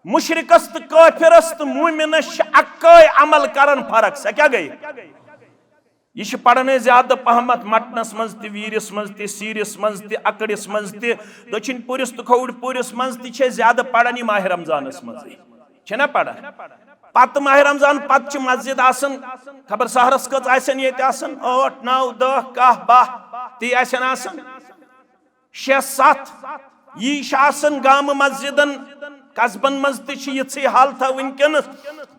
مشرکس تہٕ کٲفرس تہٕ مومنس چھِ اکٲے عمل کرن فرق۔ سۄ کیٛاہ گٔے؟ یہِ چھِ پران أسۍ زیادٕ پہمتھ مٹنس منٛز تہِ، ویٖرِس منٛز تہِ، سیٖرِس منٛز تہِ، اکڑِس منٛز تہِ، دٔچھِنۍ پوٗرِس تہٕ کھووُر پوٗرِس منٛز تہِ چھِ أسۍ زیادٕ پران یہِ ماہِ رمضانس منٛزٕے۔ چھِنہ پران؟ پتہٕ ماہِ رمضان پتہٕ چھِ مسجد آسان، خبر سحرس کٔژ آسن ییٚتہِ آسان، ٲٹھ، نو، دہ، کاہ، باہ، تی آسن آسان۔ شےٚ ستھ، یی چھِ آسان گامہٕ مسجدن، قصبن منٛز تہِ چھِ یِژھٕے حالتہ وٕنکیٚنس۔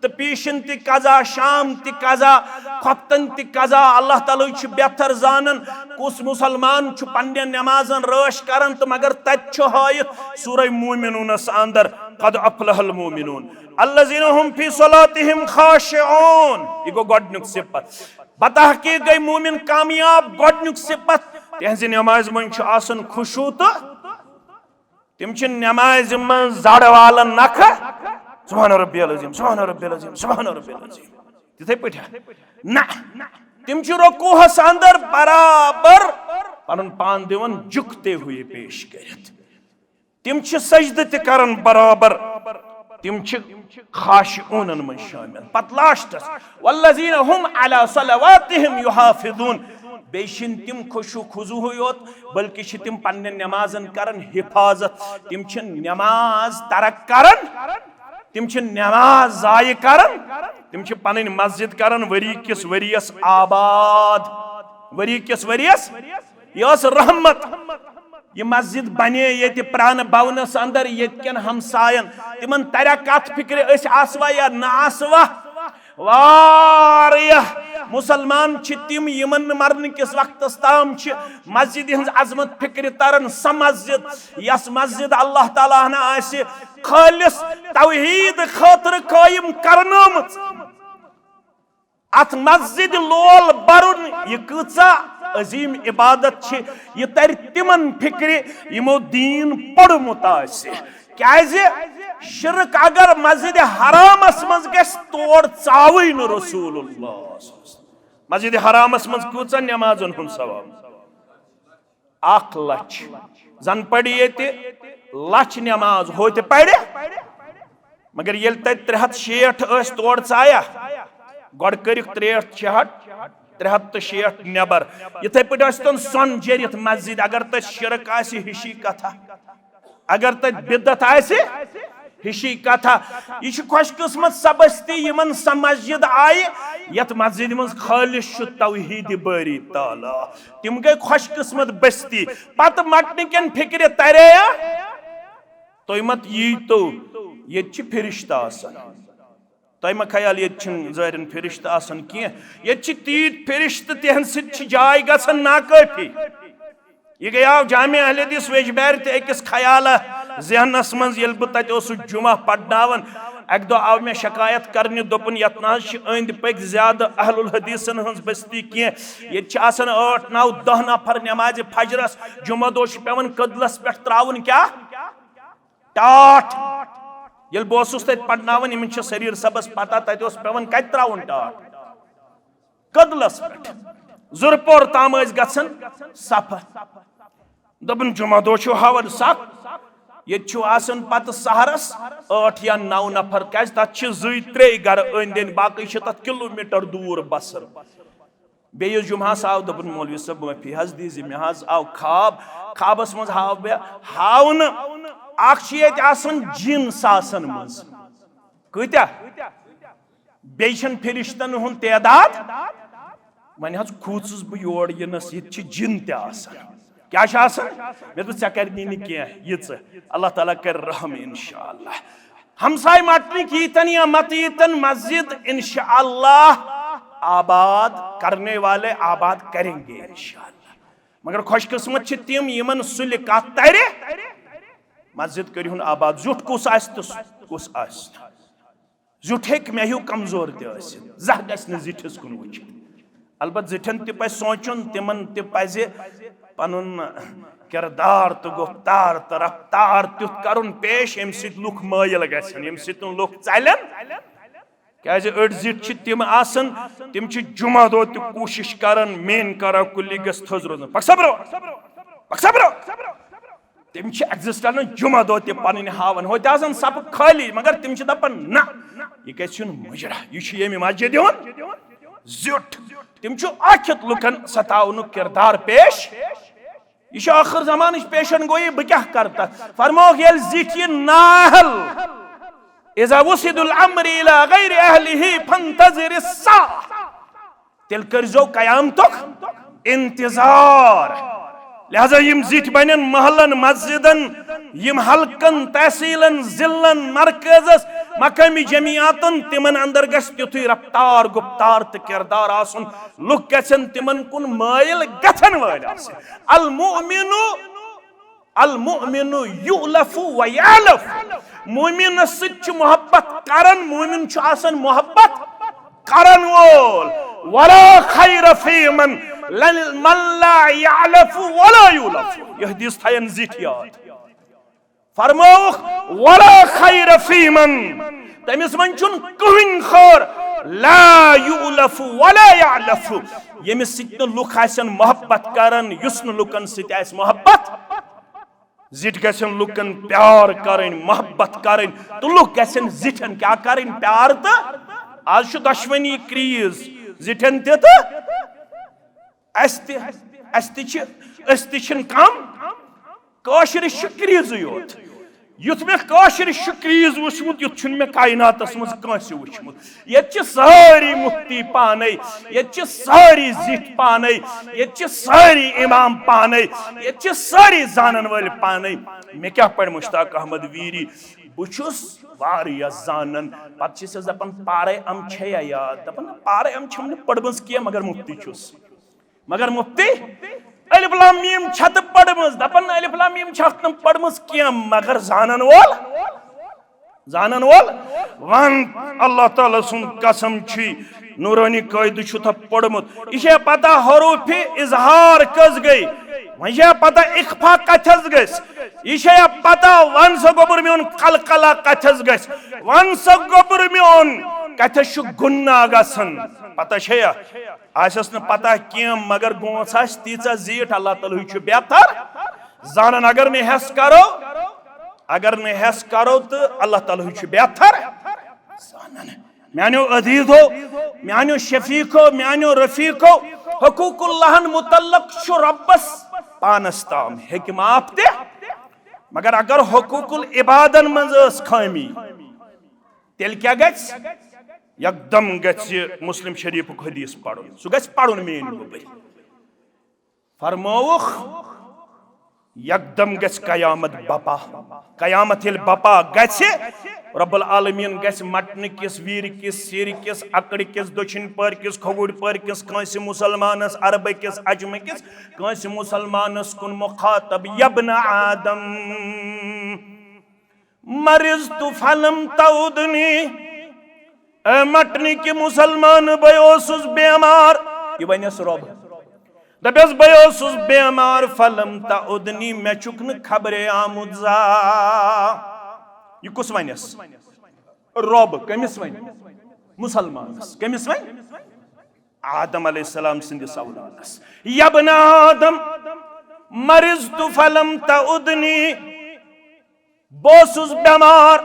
تہٕ پیشن تہِ قضا، شام تہِ قضا، خۄفتن تہِ قضا۔ اللہ تعالیٰ چھُ بہتر زانان کُس مسلمان چھُ پننٮ۪ن نمازن رٲچھ کران، تہٕ مگر تتہِ چھُ ہٲیِتھ سورہ مومنونس اندر، قد افلح المومنون الذین هم فی صلاتهم خاشعون۔ یہِ گوٚو گۄڈنیُک صفت۔ بتحقیق گٔے مومن کامیاب۔ گۄڈنیُک صفت، تِہنزِ نمازِ منٛز چھُ آسان خشوع تہٕ تِم چھِ نمازِ منٛز زڑ والان نکھٕ، سبحان ربی العظیم، سبحان ربی العظیم، سبحان ربی العظیم۔ تِتھے پٲٹھۍ ہا؟ نہ، تِم چھِ رکوعس اندر برابر پنُن پان دِوان جُکتے ہوئے پیش کٔرِتھ۔ تِم چھِ سجدٕ تہِ کران برابر، تِم چھِ خاشعونن منٛز شٲمِل۔ پتہٕ لاسٹس، والذین هم علی صلواتهم یحافظون، بیٚیہِ چھِنہٕ تِم خشوع خضوعٕے یوت، بلکہِ چھِ تِم پننٮ۪ن نمازن کران حفاظت، تِم چھِنہٕ نماز ترک کران، تِم چھِ نماز ضایع کران، تِم چھِ پنٕنۍ مسجد کران ؤری کِس ؤریس آباد، ؤری کِس ؤریس۔ یہِ ٲس رحمت۔ یہِ مسجد بنے ییٚتہِ پرانہٕ بونس اندر، ییٚتہِ کٮ۪ن ہمساین، تِمن تریا کتھ فکرِ، أسۍ آسوا یا نہ آسوا؟ واریاہ مسلمان چھِ تِم، یِمن نہٕ مرنہٕ کِس وقتس تام چھِ مسجدِ ہٕنٛز عظمت فکرِ تران۔ سۄ مسجد، یۄس مسجد اللہ تعالیٰ ہن آسہِ خٲلص توحید خٲطرٕ قٲیِم کرنٲومٕژ۔ اتھ مسجد لول برُن، یہِ کۭژاہ عظیم عبادت چھِ، یہِ ترِ تِمن فکرِ، یِمو دین پوٚرمُت آسہِ۔ کیازِ؟ شرک اگر مسجد حرامس منٛز گژھِ، تور ژاوٕے نہٕ رسول اللہ۔ مسجد حرامس منٛز کۭژاہ نمازن ہُنٛد ثواب؟ اکھ لچھ۔ زن پرِ ییٚتہِ لچھ نماز، ہوتہِ پرِ۔ مگر ییٚلہِ تتہِ ترٛےٚ ہتھ شیٹھ ٲسۍ، تور ژایہ؟ گۄڈٕ کٔرِکھ ترٛےٚ ہتھ شیٹھ، ترٛےٚ ہتھ تہٕ شیٹھ نٮ۪بر۔ یِتھے پٲٹھۍ ٲسۍ تِم سۄن جٔرِتھ مسجد، اگر تتہِ شرک آسہِ، ہِشی کتھا۔ اگر تتہِ بدعت آسہِ، ہِشی کتھا۔ یہِ چھِ خۄش قسمت سۄ بستی، یِمن سۄ مسجد آیہِ، یتھ مسجدِ منٛز خٲلص چھُ توحید باری تعالیٰ۔ تِم گٔے خۄش قسمت بستی۔ پتہٕ مٹنہٕ کٮ۪ن فکرِ ترے۔ تُہۍ مت ییٖتو، ییٚتہِ چھِ فرشتہٕ آسان۔ تۄہہِ ما خیال ییٚتہِ چھِنہٕ ظٲہرن فرشتہٕ آسان کینٛہہ؟ ییٚتہِ چھِ تیٖتۍ فرشتہٕ، تِہنٛدِ سۭتۍ چھِ جاے گژھان ناکٲفی۔ یہِ گٔیاو جامع اہل حدیث ویجبیارِ تہِ أکِس خیالہ ذہنس منٛز، ییٚلہِ بہٕ تتہِ اوسُس جمعہ پرناوان۔ اکہِ دۄہ آو مےٚ شکایت کرنہِ، دوٚپُن، یتھ نہ حظ چھِ أنٛدۍ پٔکۍ زیادٕ اہل الحدیثن ہٕنٛز بستی کینٛہہ۔ ییٚتہِ چھِ آسان ٲٹھ، نو، دہ نفر نمازِ فجرس۔ جمعہ دۄہ چھُ پٮ۪وان کٔدلس پٮ۪ٹھ ترٛاوُن کیٛاہ؟ ٹاٹھ۔ ییٚلہِ بہٕ اوسُس تتہِ پرناوان، یِمن چھِ سریٖر صٲبس پتہ، تتہِ اوس پٮ۪وان کتہِ ترٛاوُن ٹاٹھ؟ کٔدلس پٮ۪ٹھ۔ زُرپور تام ٲسۍ گژھان صفہٕ۔ دوٚپُن، جمعہ دۄہ چھُ ہاوان سخ۔ ییٚتہِ چھُ آسان پتہٕ سحرس ٲٹھ یا نو نفر، کیازِ تتھ چھِ زٕے ترٛے گرٕ أنٛدۍ أنٛدۍ، باقٕے چھِ تتھ کلوٗمیٹر دوٗر بسر۔ بیٚیِس جمعہس آو، دوٚپُن، "مولوی صٲب، معٲفی حظ دیٖزِ، مےٚ حظ آو خواب، خوابس منٛز ہاو مےٚ، ہاونہٕ، اکھ چھِ ییٚتہِ آسان جِن ساسن منٛز۔" کۭتیاہ؟ بیٚیہِ چھَنہٕ فرشتن ہُنٛد تعداد۔ وۄنۍ حظ کھوٗژُس بہٕ یور یِنَس، ییٚتہِ چھِ جِن تہِ آسان۔ کیٛاہ چھِ آسان؟ مےٚ دوٚپ، "ژےٚ کَرِ نہٕ کینٛہہ یہِ ژٕ۔" اللہ تعالیٰ کَرِ رحم انشاءاللہ۔ ہمساے مٹنٕکۍ ییٖتن یا مت ییٖتن مسجد انشاءاللہ آباد کرنے والے آباد کریں گے انشاءاللہ۔ مگر خوش قسمت چھِ تِم یِمن سُلہِ کتھ ترِ، مسجد کٔرِہُن آباد۔ زیُٹھ کُس آسہِ تہٕ کُس آسہِ نہٕ۔ زیُٹھ ہیٚکہِ مےٚ ہیوٗ کمزور تہِ ٲسِتھ، زانٛہہ گژھِ نہٕ زِٹھِس کُن وٕچھِتھ۔ البتہ زِٹھٮ۪ن تہِ پزِ سونٛچُن، تِمن تہِ پزِ پنُن کردار تہٕ گفتار تہٕ رفتار تیُتھ کرُن پیش، ییٚمہِ سۭتۍ لُکھ مٲیِل گژھن، ییٚمہِ سۭتۍ نہٕ لُکھ ژلن۔ کیازِ أڑۍ زِٹھۍ چھِ تِم آسان، تِم چھِ جمعہ دۄہ تہِ کوٗشش کران، مین کرا کُلی گژھِ تھٔز روزُن۔ پکھ سا برٛونٛہہ، پکھ سا برٛونٛہہ۔ تِم چھِ ایگزسٹنس جمعہ دۄہ تہِ پنٕنۍ ہاوان، ہوتہِ آسان صفہٕ خٲلی، مگر تِم چھِ دپان، "نہ، یہِ گژھِ یُن مُجرا، یہِ چھُ ییٚمہِ مسجد ہُنٛد زیُٹھ۔" تِم چھِ ٲکھِتھ لُکن ستاونُک کردار پیش۔ یہِ چھُ ٲخر زمانٕچ پیشن گویی، بہٕ کیٛاہ کرٕ تتھ؟ فرمووُکھ، ییٚلہِ زِٹھۍ یہِ نااہل، اذا وسد الامر الى غیر اہلہ فانتظر الساعہ۔ تیٚلہِ کٔرۍزیو قیامتُک انتظار۔ لہذا یِم زِٹھۍ بنن محلن، مسجدن، یِم حلقن، تحصیلن، ضلعن، مرکزس، مقٲمی جمعیاتن، تِمن اندر گژھِ تیُتھُے رفتار، گفتار تہٕ کردار آسُن۔ لُکھ گژھن تِمن کُن مٲیِل گژھن وٲلۍ آسٕنۍ۔ المؤمن المؤمن یؤلف و یألف۔ مومنس سۭتۍ چھُ محبت کران، مومن چھُ آسان محبت کرن وول۔ ولا خیر فی من، من لا یألف ولا یؤلف۔ یہ حدیث تھاین زِٹھۍ یاد۔ فرمووُکھ، ولا خیر فی من، تٔمِس منٛز چھُنہٕ کٕہٕنۍ خٲر، لا یؤلف ولا یألف، ییٚمِس سۭتۍ نہٕ لُکھ آسن محبت کران، یُس نہٕ لُکن سۭتۍ آسہِ محبت۔ زِٹھۍ گژھن لُکن پیار کرٕنۍ، محبت کرٕنۍ، تہٕ لُکھ گژھن زِٹھٮ۪ن کیٛاہ کرٕنۍ؟ پیار۔ تہٕ آز چھُ دۄشوٕنی کریز، زِٹھٮ۪ن تہِ تہٕ اسہِ تہِ۔ اسہِ تہِ چھِ، أسۍ تہِ چھِنہٕ کم، کٲشرِس چھُ کریزٕے یوت۔ یُتھ مےٚ کٲشرِس چھُ کریز وُچھمُت، یُتھ چھُنہٕ مےٚ کایناتس منٛز کٲنٛسہِ وُچھمُت۔ ییٚتہِ چھِ سٲری مُفتی پانے، ییٚتہِ چھِ سٲری زِٹھۍ پانے، ییٚتہِ چھِ سٲری اِمام پانے، ییٚتہِ چھِ سٲری زانن وٲلۍ پانے۔ مےٚ کیٛاہ پرِ مشتاق احمد ویری؟ بہٕ چھُس واریاہ زانان۔ پتہٕ چھِ أسۍ دپان، پارے ام چھےٚ یا یاد؟ دپان، نہ، پارے ام چھَم نہٕ پٔرمٕژ کینٛہہ، مگر مُفتی چھُس۔ مگر مُفتی الف لام میم چھتہٕ پٔرمٕژ، دپان الف لام میم چھتھ نہٕ پٔرمٕژ کینٛہہ، مگر زانن وول، زانن وول ون۔ اللہ تعالیٰ سُنٛد قسم چھُ، نورانی قٲعدٕ چھُ تھا پوٚرمُت۔ یہِ چھےٚ پتہ حروف اظہار کٔژ گٔے، وۄنۍ چھےٚ پتہ اخفا کتھس گژھِ، یہِ چھےٚ پتہ ون سا گوٚبُر میون قلقلہ کتھس گژھِ، ون سا گوٚبُر میون کتھس چھُ گُناہ گژھان۔ پتہ چھےٚ یا؟ آسٮ۪س نہٕ پتہ کینٛہہ، مگر گوژھ آسہِ تیٖژاہ زیٖٹھ، اللہ تعالیٰ ہٕے چھُ بہتر زانان۔ اگر نہٕ ہٮ۪س کرو، اگر نہٕ ہٮ۪س کرو تہٕ اللہ تعالیٰ ہٕے چھُ بہتر زانان۔ میانیو عزیزو، میانیو شفیقو، میانیو رفیقو، حقوق اللہن متعلق چھُ رۄبس پانس تام، ہیٚکہِ معاف تہِ، مگر اگر حقوق العبادن منٛز ٲس خٲمی، تیٚلہِ کیٛاہ گژھِ؟ یکدم گژھِ مسلم شریفُک حدیث پرُن، سُہ گژھِ پرُن میٲنۍ گوٚبٕرۍ۔ فرمووُکھ، یکدم گژھِ قیامت بپا۔ قیامت ییٚلہِ بپا گژھِ، رب العالمین گژھِ مٹنہٕ کِس، ویرِ کِس، سیرِ کِس، اکڑِ کِس، دٔچھِنۍ پٲرۍ کِس، کھووُرۍ پٲرۍ کِس، کٲنٛسہِ مسلمانس، عربہٕ کِس، عجمہٕ کِس، کٲنٛسہِ مسلمانس کُن مخاطب، یبن آدم۔ مرضت فلم تعدنی۔ اے مٹنہٕ کہِ مسلمان، بہٕ اوسُس بیمار۔ یہِ ونٮ۪س رۄب۔ دپٮ۪س، بہٕ اوسُس بیمار، فلم تعدنی، مےٚ چھُکھ نہٕ خبرے آمُت زا۔ یہِ کُس ونٮ۪س؟ رۄب۔ کٔمِس ونہِ؟ مسلمانس۔ کٔمِس ونہِ؟ آدم علیہ السلام سٕنٛدِس اولادس۔ یبن آدم، مرضت فلم تعدنی۔ بہٕ اوسُس بٮ۪مار،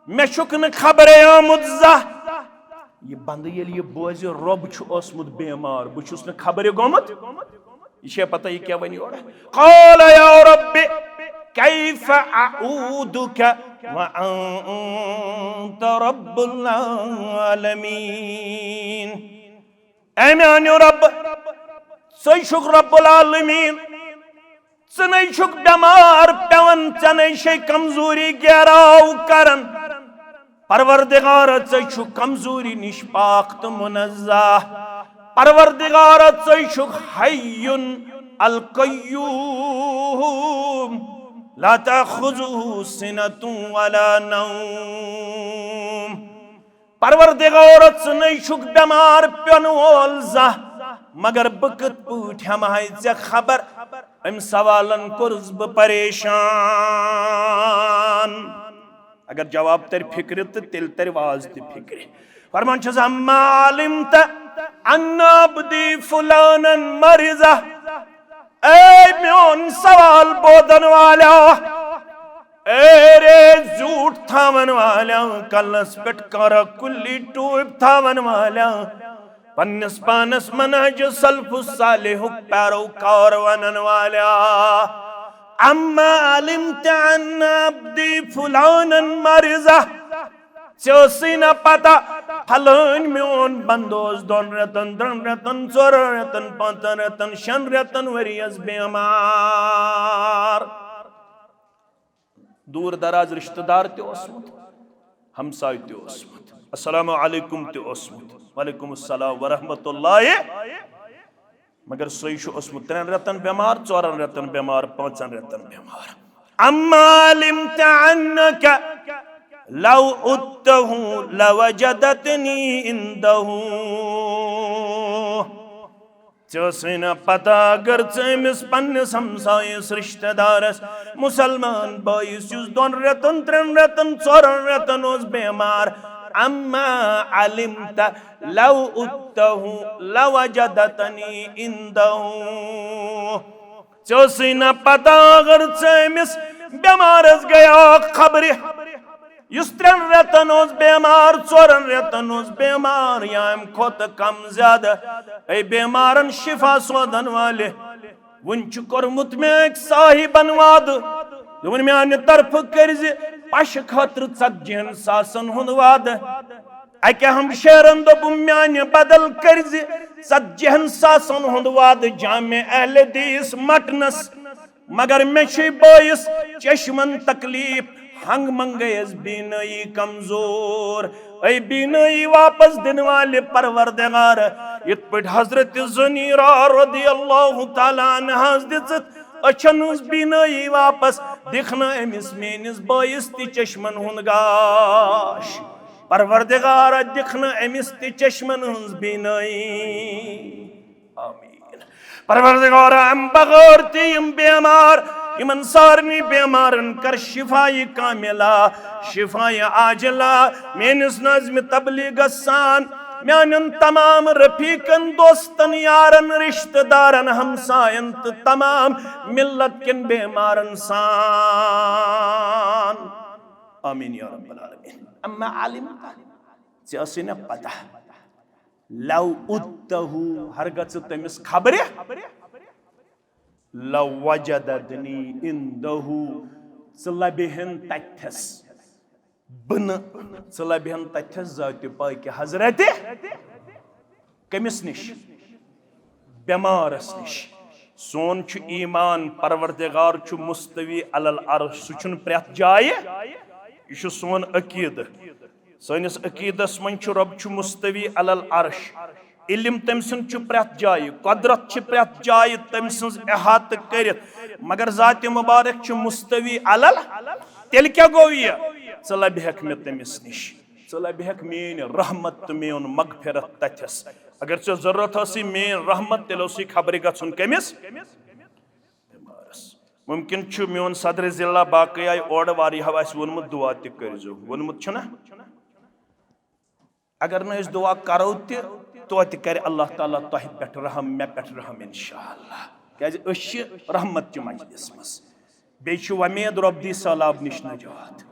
مےٚ چھُکھ نہٕ خبرے آمُت زانٛہہ۔ یہِ بندٕ ییٚلہِ یہِ بوزِ، رۄب چھُ اوسمُت بٮ۪مار، بہٕ چھُس نہٕ خبرِ گوٚمُت، یہِ چھےٚ پتہ یہِ کیٛاہ وَنہِ یورٕ؟ قال یا رب کیف اعودک وانت رب العالمین۔ اے میانیو رب، ژٕے چھُکھ رب العالمین، ژٕ نے چھُکھ بٮ۪مار پٮ۪وان، ژےٚ نے چھے کمزوری گیراو کران۔ پروردگارا، ژٕے چھُکھ کمزوری نِش پاک تہٕ منزہ۔ پروردگارا، ژٕے چھُکھ حی القیوم، لا تأخذہ سنة ولا نوم۔ پروردگار، ژٕ نے چھُکھ بٮ۪مار پیوٚن وول زانٛہہ، مگر بہٕ کِتھ پٲٹھۍ ہٮ۪مہٕ ہاے ژےٚ خبر؟ أمۍ سوالن کوٚرُس بہٕ پریشان۔ اگر جواب ترِ فکرِ تہٕ تیٚلہِ ترِ واز تہِ فکرِ۔ فرمان چھُس، اما علمت ان عبدی فلانا مرضہ۔ اے میون سوال بوزن والیا، اے رے زیوٗٹھ تھاون والیا، کلس پٮ۪ٹھ کارا کُلی ٹوپۍ تھاون والیا، پننِس پانس منہج سلف الصالحُک پیروکار ونن والیا، اما علمت ان عبدی فلانا مرضہ۔ ژےٚ ٲسٕے نہ پتہ، پھلٲنۍ میون بندٕ اوس دۄن رٮ۪تن، ترٛٮ۪ن رٮ۪تن، ژورن رٮ۪تن، پانٛژن رٮ۪تن، شٮ۪ن رٮ۪تن، ؤریس بٮ۪مار۔ دوٗر دراز رشتہٕ دار تہِ اوسمُت، ہمساے تہِ اوسمُت، السلام علیکم تہِ اوسمُت، وعلیکم السلام ورحمۃ اللہ۔ مگر سُے چھُ اوسمُت ترٛٮ۪ن رٮ۪تن بٮ۪مار، ژورن رٮ۪تن بٮ۪مار، پانٛژن رٮ۪تن بٮ۪مار۔ اما علمت انک لو عدتہ لوجدتنی عندہ۔ ژےٚ ٲسٕے نہ پتہ، اگر ژٕ أمِس پننِس ہمسایس، رشتہٕ دارس، مسلمان بٲیِس، یُس دۄن رٮ۪تن، ترٛٮ۪ن رٮ۪تن، ژورن رٮ۪تن اوس بٮ۪مار، اما علمت لو عدتہ لوجدتنی عندہ۔ ژےٚ ٲسٕے نہ پتہ، اگر ژٕ أمِس بٮ۪مارس گٔیاکھ خبرِ، یُس ترٛٮ۪ن رٮ۪تن اوس بٮ۪مار، ژورن رٮ۪تن اوس بٮ۪مار، یا امہِ کھۄتہٕ کم زیادٕ، اے بٮ۪مارن شفا سوزن والہِ، وُنہِ چھُ کوٚرمُت مےٚ أکۍ صاحبن وعدٕ، دوٚپُن، میانہِ طرفہٕ کٔرزِ پشہِ خٲطرٕ ژتجی ہن ساسن ہُنٛد وعدٕ۔ اکہِ ہمشیرن دوٚپُم، میانہِ بدل کٔرزِ ژتجی ہن ساسن ہُنٛد وعدٕ جامع اہل حدیث مٹنس، مگر مےٚ چھُے بٲیِس چشمن تکلیف، ہنگ منگے یس بینٲیی کمزور۔ اے بینٲیی واپس دِنہٕ والہِ پروردگار، یِتھ پٲٹھۍ حضرت زنیرہ رضی اللہ تعالیٰ عنہس دِژٕتھ أچھن ہٕنٛز بینٲیی واپس، دِکھ نہٕ أمِس میٲنِس بٲیِس تہِ چشمن ہُنٛد گاش۔ پروردگارا، دِکھ نہٕ أمِس تہِ چشمن ہٕنٛز بینٲیی۔ آمین۔ پروردگارا، امہِ بغٲر تہِ یِم بیمار، یِمن سارنٕے بیمارن کر شفایہِ کاملہ، شفایہِ عاجلہ۔ میٲنِس ناظمِ تبلیغس سان، میانٮ۪ن تمام رفیقن، دوستن، یارن، رشتہٕ دارن، ہمساین تہٕ تمام ملت کٮ۪ن بیمارن سان۔ آمین یا رب العالمین۔ اما علمت، ژےٚ ٲسٕے نہ پتہ، لو عدتہ، ہرگاہ ژٕ تٔمِس خبرِ، لوجدتنی عندہ، ژٕ لبہِ ہن تتھس، بہٕ نہٕ، ژٕ لبہِ ہن تتھس ذاتِ پاکہِ حضرت کٔمِس نِش؟ بیمارس نِش۔ سون چھُ ایمان، پروردگار چھُ مستوی علی العرش، سُہ چھُنہٕ پرٛٮ۪تھ جایہِ۔ یہِ چھُ سون عقیدٕ۔ سٲنِس عقیدس منٛز چھُ رۄب چھُ مستوی علی العرش۔ علم تٔمۍ سُنٛد چھُ پرٛٮ۪تھ جایہِ، قۄدرت چھِ پرٛٮ۪تھ جایہِ تٔمۍ سٕنٛز احاطہٕ کٔرِتھ، مگر ذاتِ مبارک چھُ مستوی علی ال-، تیٚلہِ کیٛاہ گوٚو یہِ؟ ژٕ لبہِ ہٮ۪کھ مےٚ تٔمِس نِش۔ ژٕ لبہِ ہٮ۪کھ میٲنۍ رحمت تہٕ میون مغفرت تتھس۔ اگر ژےٚ ضروٗرت ٲسٕے میٲنۍ رحمت، تیٚلہِ اوسُے خبرِ گژھُن کٔمِس؟ بٮ۪مارس۔ ممکن چھُ میون صدر ضلع باقٕے آیہِ اورٕ، واریاہو آسہِ ووٚنمُت، دعا تہِ کٔرۍزیو، ووٚنمُت چھُنہ؟ اگر نہٕ أسۍ دعا کرو تہِ، توتہِ کرِ اللہ تعالیٰ تۄہہِ پٮ۪ٹھ رحم، مےٚ پٮ۪ٹھ رحم، انشاءاللہ۔ کیازِ أسۍ چھِ رحمت چہِ مجلس منٛز۔ بیٚیہِ چھِ وۄمید رۄب دی سہلاب نِش نجات۔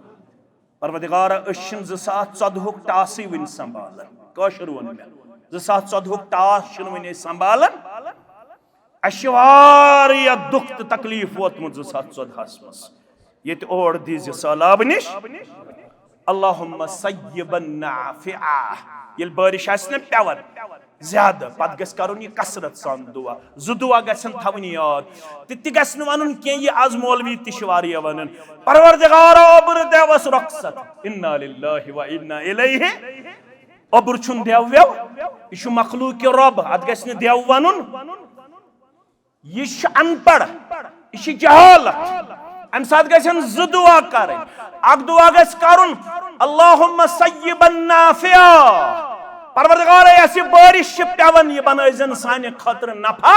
پروردگارا، أسۍ چھِنہٕ زٕ ساس ژۄدہُک ٹاسٕے وٕنہِ سنبھالان۔ کٲشُر ووٚن مےٚ، زٕ ساس ژۄدہُک ٹاس چھِنہٕ وٕنہِ أسۍ سنبھالان۔ اَسہِ چھِ واریاہ دُکھ تہٕ تکلیٖف ووتمُت زٕ ساس ژۄدہَس منٛز۔ ییٚتہِ اور دیٖزِ سہلاب نِش۔ اللہم صیبا نافعا۔ ییٚلہِ بٲرِش آسہِ نہ پٮ۪وان زیادٕ، پتہٕ گژھِ کرُن یہِ کثرت سان دُعا۔ زٕ دُعا گژھن تھاوٕنۍ یاد۔ تہٕ تہِ گژھِ نہٕ وَنُن کینٛہہ، یہِ آز مولوی تہِ چھِ واریاہ وَنان، پروردگارا، اوٚبرٕ دٮ۪وَس رۄخصت۔ انا للہ و انا الیہ۔ اوٚبُر چھُنہٕ دٮ۪و وٮ۪و، یہِ چھُ مخلوق رۄب، اَتھ گژھِ نہٕ دٮ۪و وَنُن۔ یہِ چھُ ان پڑھ، یہِ چھِ جہالت۔ اَمہِ ساتہٕ گژھن زٕ دُعا کَرٕنۍ۔ اَکھ دُعا گژھِ کَرُن، اللہم صیبا نافعا۔ پروردگارا، یۄس یہِ بٲرِش چھِ پٮ۪وان، یہِ بنٲوزٮ۪ن سانہِ خٲطرٕ نفع۔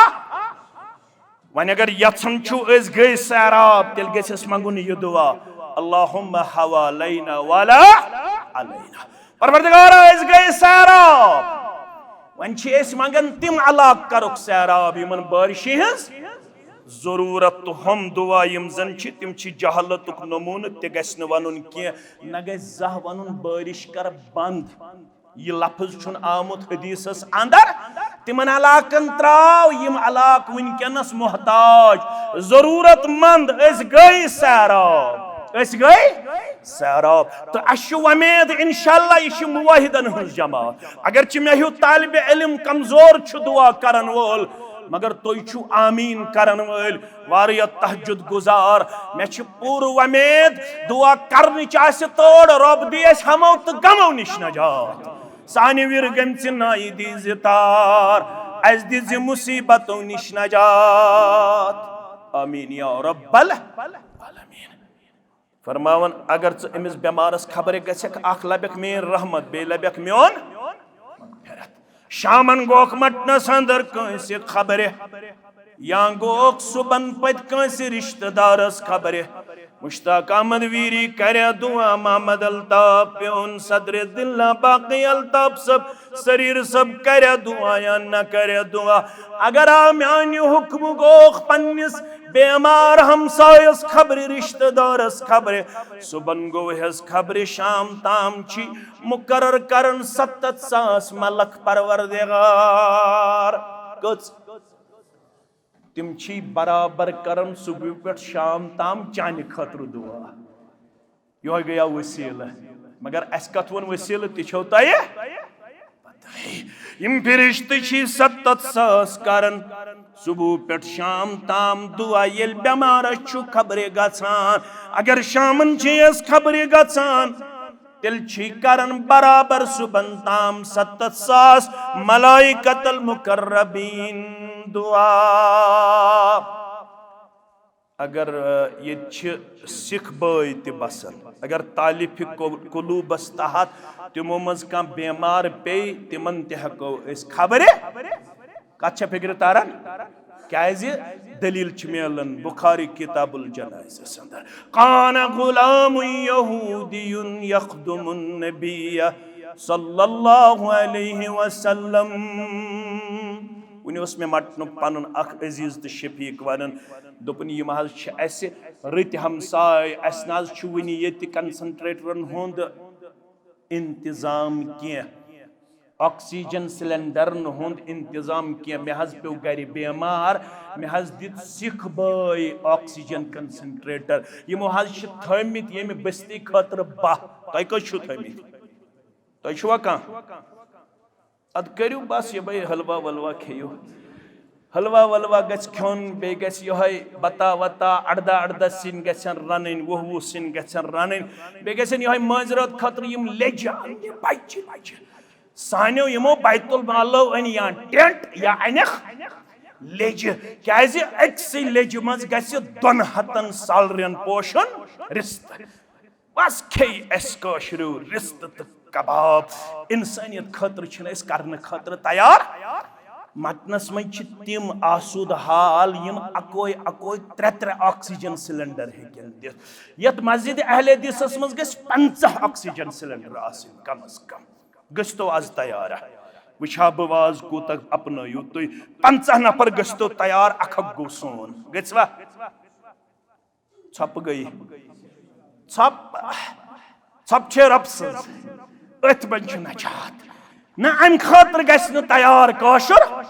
وۄنۍ اگر یژھان چھُو أسۍ گٔے سیراب، تیٚلہِ گژھِ اَسہِ منٛگُن یہِ دُعا، اللہم حوالینا ولا علینا۔ پروردگارا، أسۍ گٔے سیراب۔ وۄنۍ چھِ أسۍ منٛگان تِم علاقہٕ کرُکھ سیراب، یِمن بٲرِشہِ ہٕنٛز ضروٗرت۔ تہٕ ہُم دُعا یِم زن چھِ، تِم چھِ جہالتُک نموٗنہٕ۔ تہِ گژھِ نہٕ ونُن کینٛہہ، نہ گژھِ زانٛہہ ونُن، بٲرِش کر بنٛد۔ یہِ لفظ چھُنہٕ آمُت حدیثس اندر۔ تِمن علاقن تراو، یِم علاقہٕ وٕنکیٚنس محتاج، ضروٗرت مند۔ أسۍ گٔے سیراب، أسۍ گٔے سیراب۔ تہٕ اَسہِ چھِ وۄمید، انشاءاللہ، یہِ چھِ موحدن ہٕنٛز جماعت۔ اگرچہِ مےٚ ہیوٗ طالب علم کمزور چھُ دُعا کرن وول، مگر تُہۍ چھِو آمیٖن کرن وٲلۍ، واریاہ تہجد گزار۔ مےٚ چھِ پوٗرٕ وۄمید، دُعا کرنٕچ آسہِ تور، رۄب دی اَسہِ ہمو تہٕ غمو نِش نجات۔ سانہِ وِرِ گٔمژِ نایہِ دیٖزِ تار، اَسہِ دیٖزِ مُصیٖبتو نِش نجات۔ آمیٖن یا رب العالمین۔ فرماوان، اگر ژٕ أمِس بٮ۪مارس خبرِ گژھکھ، اکھ لبکھ میٲنۍ رحمت، بیٚیہِ لبکھ میون مغفرت۔ شامن گوکھ مٹنس اندر کٲنٛسہِ خبرِ، یا گوکھ صبحن پتہِ کٲنٛسہِ رشتہٕ دارس خبرِ۔ مشتاق احمد ویری کرِ دعا، محمد الطاف پیون صدر دلہ، باقی الطاف صٲب، سریر صٲب کرِ دعا یا نہ کرِ دعا۔ اگر آ میانہِ حکمہٕ گوکھ پننِس بیمار ہمسایس خبرِ، رشتہٕ دارس خبرِ، صبحن گوٚو ہیٚس خبرِ، شام تام چھی مقرر کرن ستتھ ساس ملک پروردگار۔ کٔژ؟ تِم چھی برابر کرن صبح پٮ۪ٹھ شام تام چانہِ خٲطرٕ دعا۔ یہوے گٔیو وسیلہٕ۔ مگر اسہِ کتھ ووٚن وسیلہٕ، تہِ چھو تۄہہِ پتہٕے۔ یِم فرشتہٕ چھی ستتھ ساس کران صبح پٮ۪ٹھ شام تام دعا۔ ییٚلہِ بٮ۪مارس چھُ خبرِ گژھان، اگر شامن چھِ یس خبرِ گژھان، تیٚلہِ چھی کران برابر صبحن تام ستتھ ساس ملائکۃ المقربین دعا۔ اگر، آ، ییٚتہِ چھِ سِکھ بٲے تہِ بسان، اگر تالیفِ کو-، قلوٗبس تحت تِمو منٛز کانٛہہ بیمار پیٚیہِ، تِمن تہِ ہٮ۪کو أسۍ خبرِ۔ کتھ چھےٚ فکرِ تران؟ کیازِ؟ دلیل چھِ میلان بخاری کتاب الجنائزس اندر، کان غلام یہودی یخدم النبی صلی اللہ علیہ وسلم۔ وُنہِ اوس مےٚ مٹنُک پنُن اکھ عزیز تہٕ شفیق ونان، دوٚپُن، یِم حظ چھِ اسہِ رٕتۍ ہمساے، اسہِ نہ حظ چھُ وُنہِ ییٚتہِ کنسنٹریٹرن ہُنٛد انتظام کینٛہہ، آکسیجن سلنڈرن ہُنٛد انتظام کینٛہہ۔ مےٚ حظ پیوٚو گرِ بیمار، مےٚ حظ دِتۍ سِکھ بٲے آکسیجن کنسنٹریٹر۔ یِمو حظ چھِ تھٲومٕتۍ ییٚمہِ بستی خٲطرٕ باہ۔ تۄہہِ کٔژ چھِو تھٲومٕتۍ؟ تۄہہِ چھُوا کانٛہہ؟ ادٕ کٔرِو بس یِمے حلوا ولوا کھیٚیِو۔ حلوا ولوا گژھِ کھیوٚن، بیٚیہِ گژھِ یِہوٚے بتا وتا، اَرداہ اَرداہ سِنۍ گژھن رَنٕنۍ، وُہ وُہ سِنۍ گژھن رَنٕنۍ۔ بیٚیہِ گژھن یِہوٚے مٲنٛزِ رٲژ خٲطرٕ یِم لیٚجہِ اَننہِ بَجہِ بَجہِ۔ سانیو یِمو بیت المالو أنۍ یا ٹینٹ یا اَنٮ۪کھ لیٚجہِ، کیٛازِ أکسٕے لیٚجہِ منٛز گژھِ دۄن ہَتَن سالرٮ۪ن پوشُن رِستہٕ۔ بس کھیٚیہِ اَسہِ کٲشریو رِستہٕ تہٕ کباب۔ اِنسٲنیت خٲطرٕ چھِنہٕ أسۍ کرنہٕ خٲطرٕ تیار۔ مٹنس منٛز چھِ تِم آسوٗدٕ حال، یِم اکوے اکوے ترٛےٚ ترٛےٚ آکسیجن سلنڈر ہیٚکن دِتھ۔ یتھ مسجد اہل حدیثس منٛز گژھِ پنٛژاہ آکسیجن سلنڈر آسٕنۍ کم از کم۔ گٔژھتو از تیار۔ وٕچھ ہا بہٕ وازٕ کوٗتاہ اپنٲیِو تُہۍ۔ پنٛژاہ نفر گٔژھتو تیار، اکھ اکھ گوٚو سون۔ گٔژھوا؟ ژھۄپہٕ گٔیہِ۔ ژھۄپہٕ، ژھۄپہٕ چھے رۄبہٕ سٕنٛز۔ أتھۍ منٛز چھِ نجات۔ نہ، اَمہِ خٲطرٕ گژھِ نہٕ تیار کٲشُر۔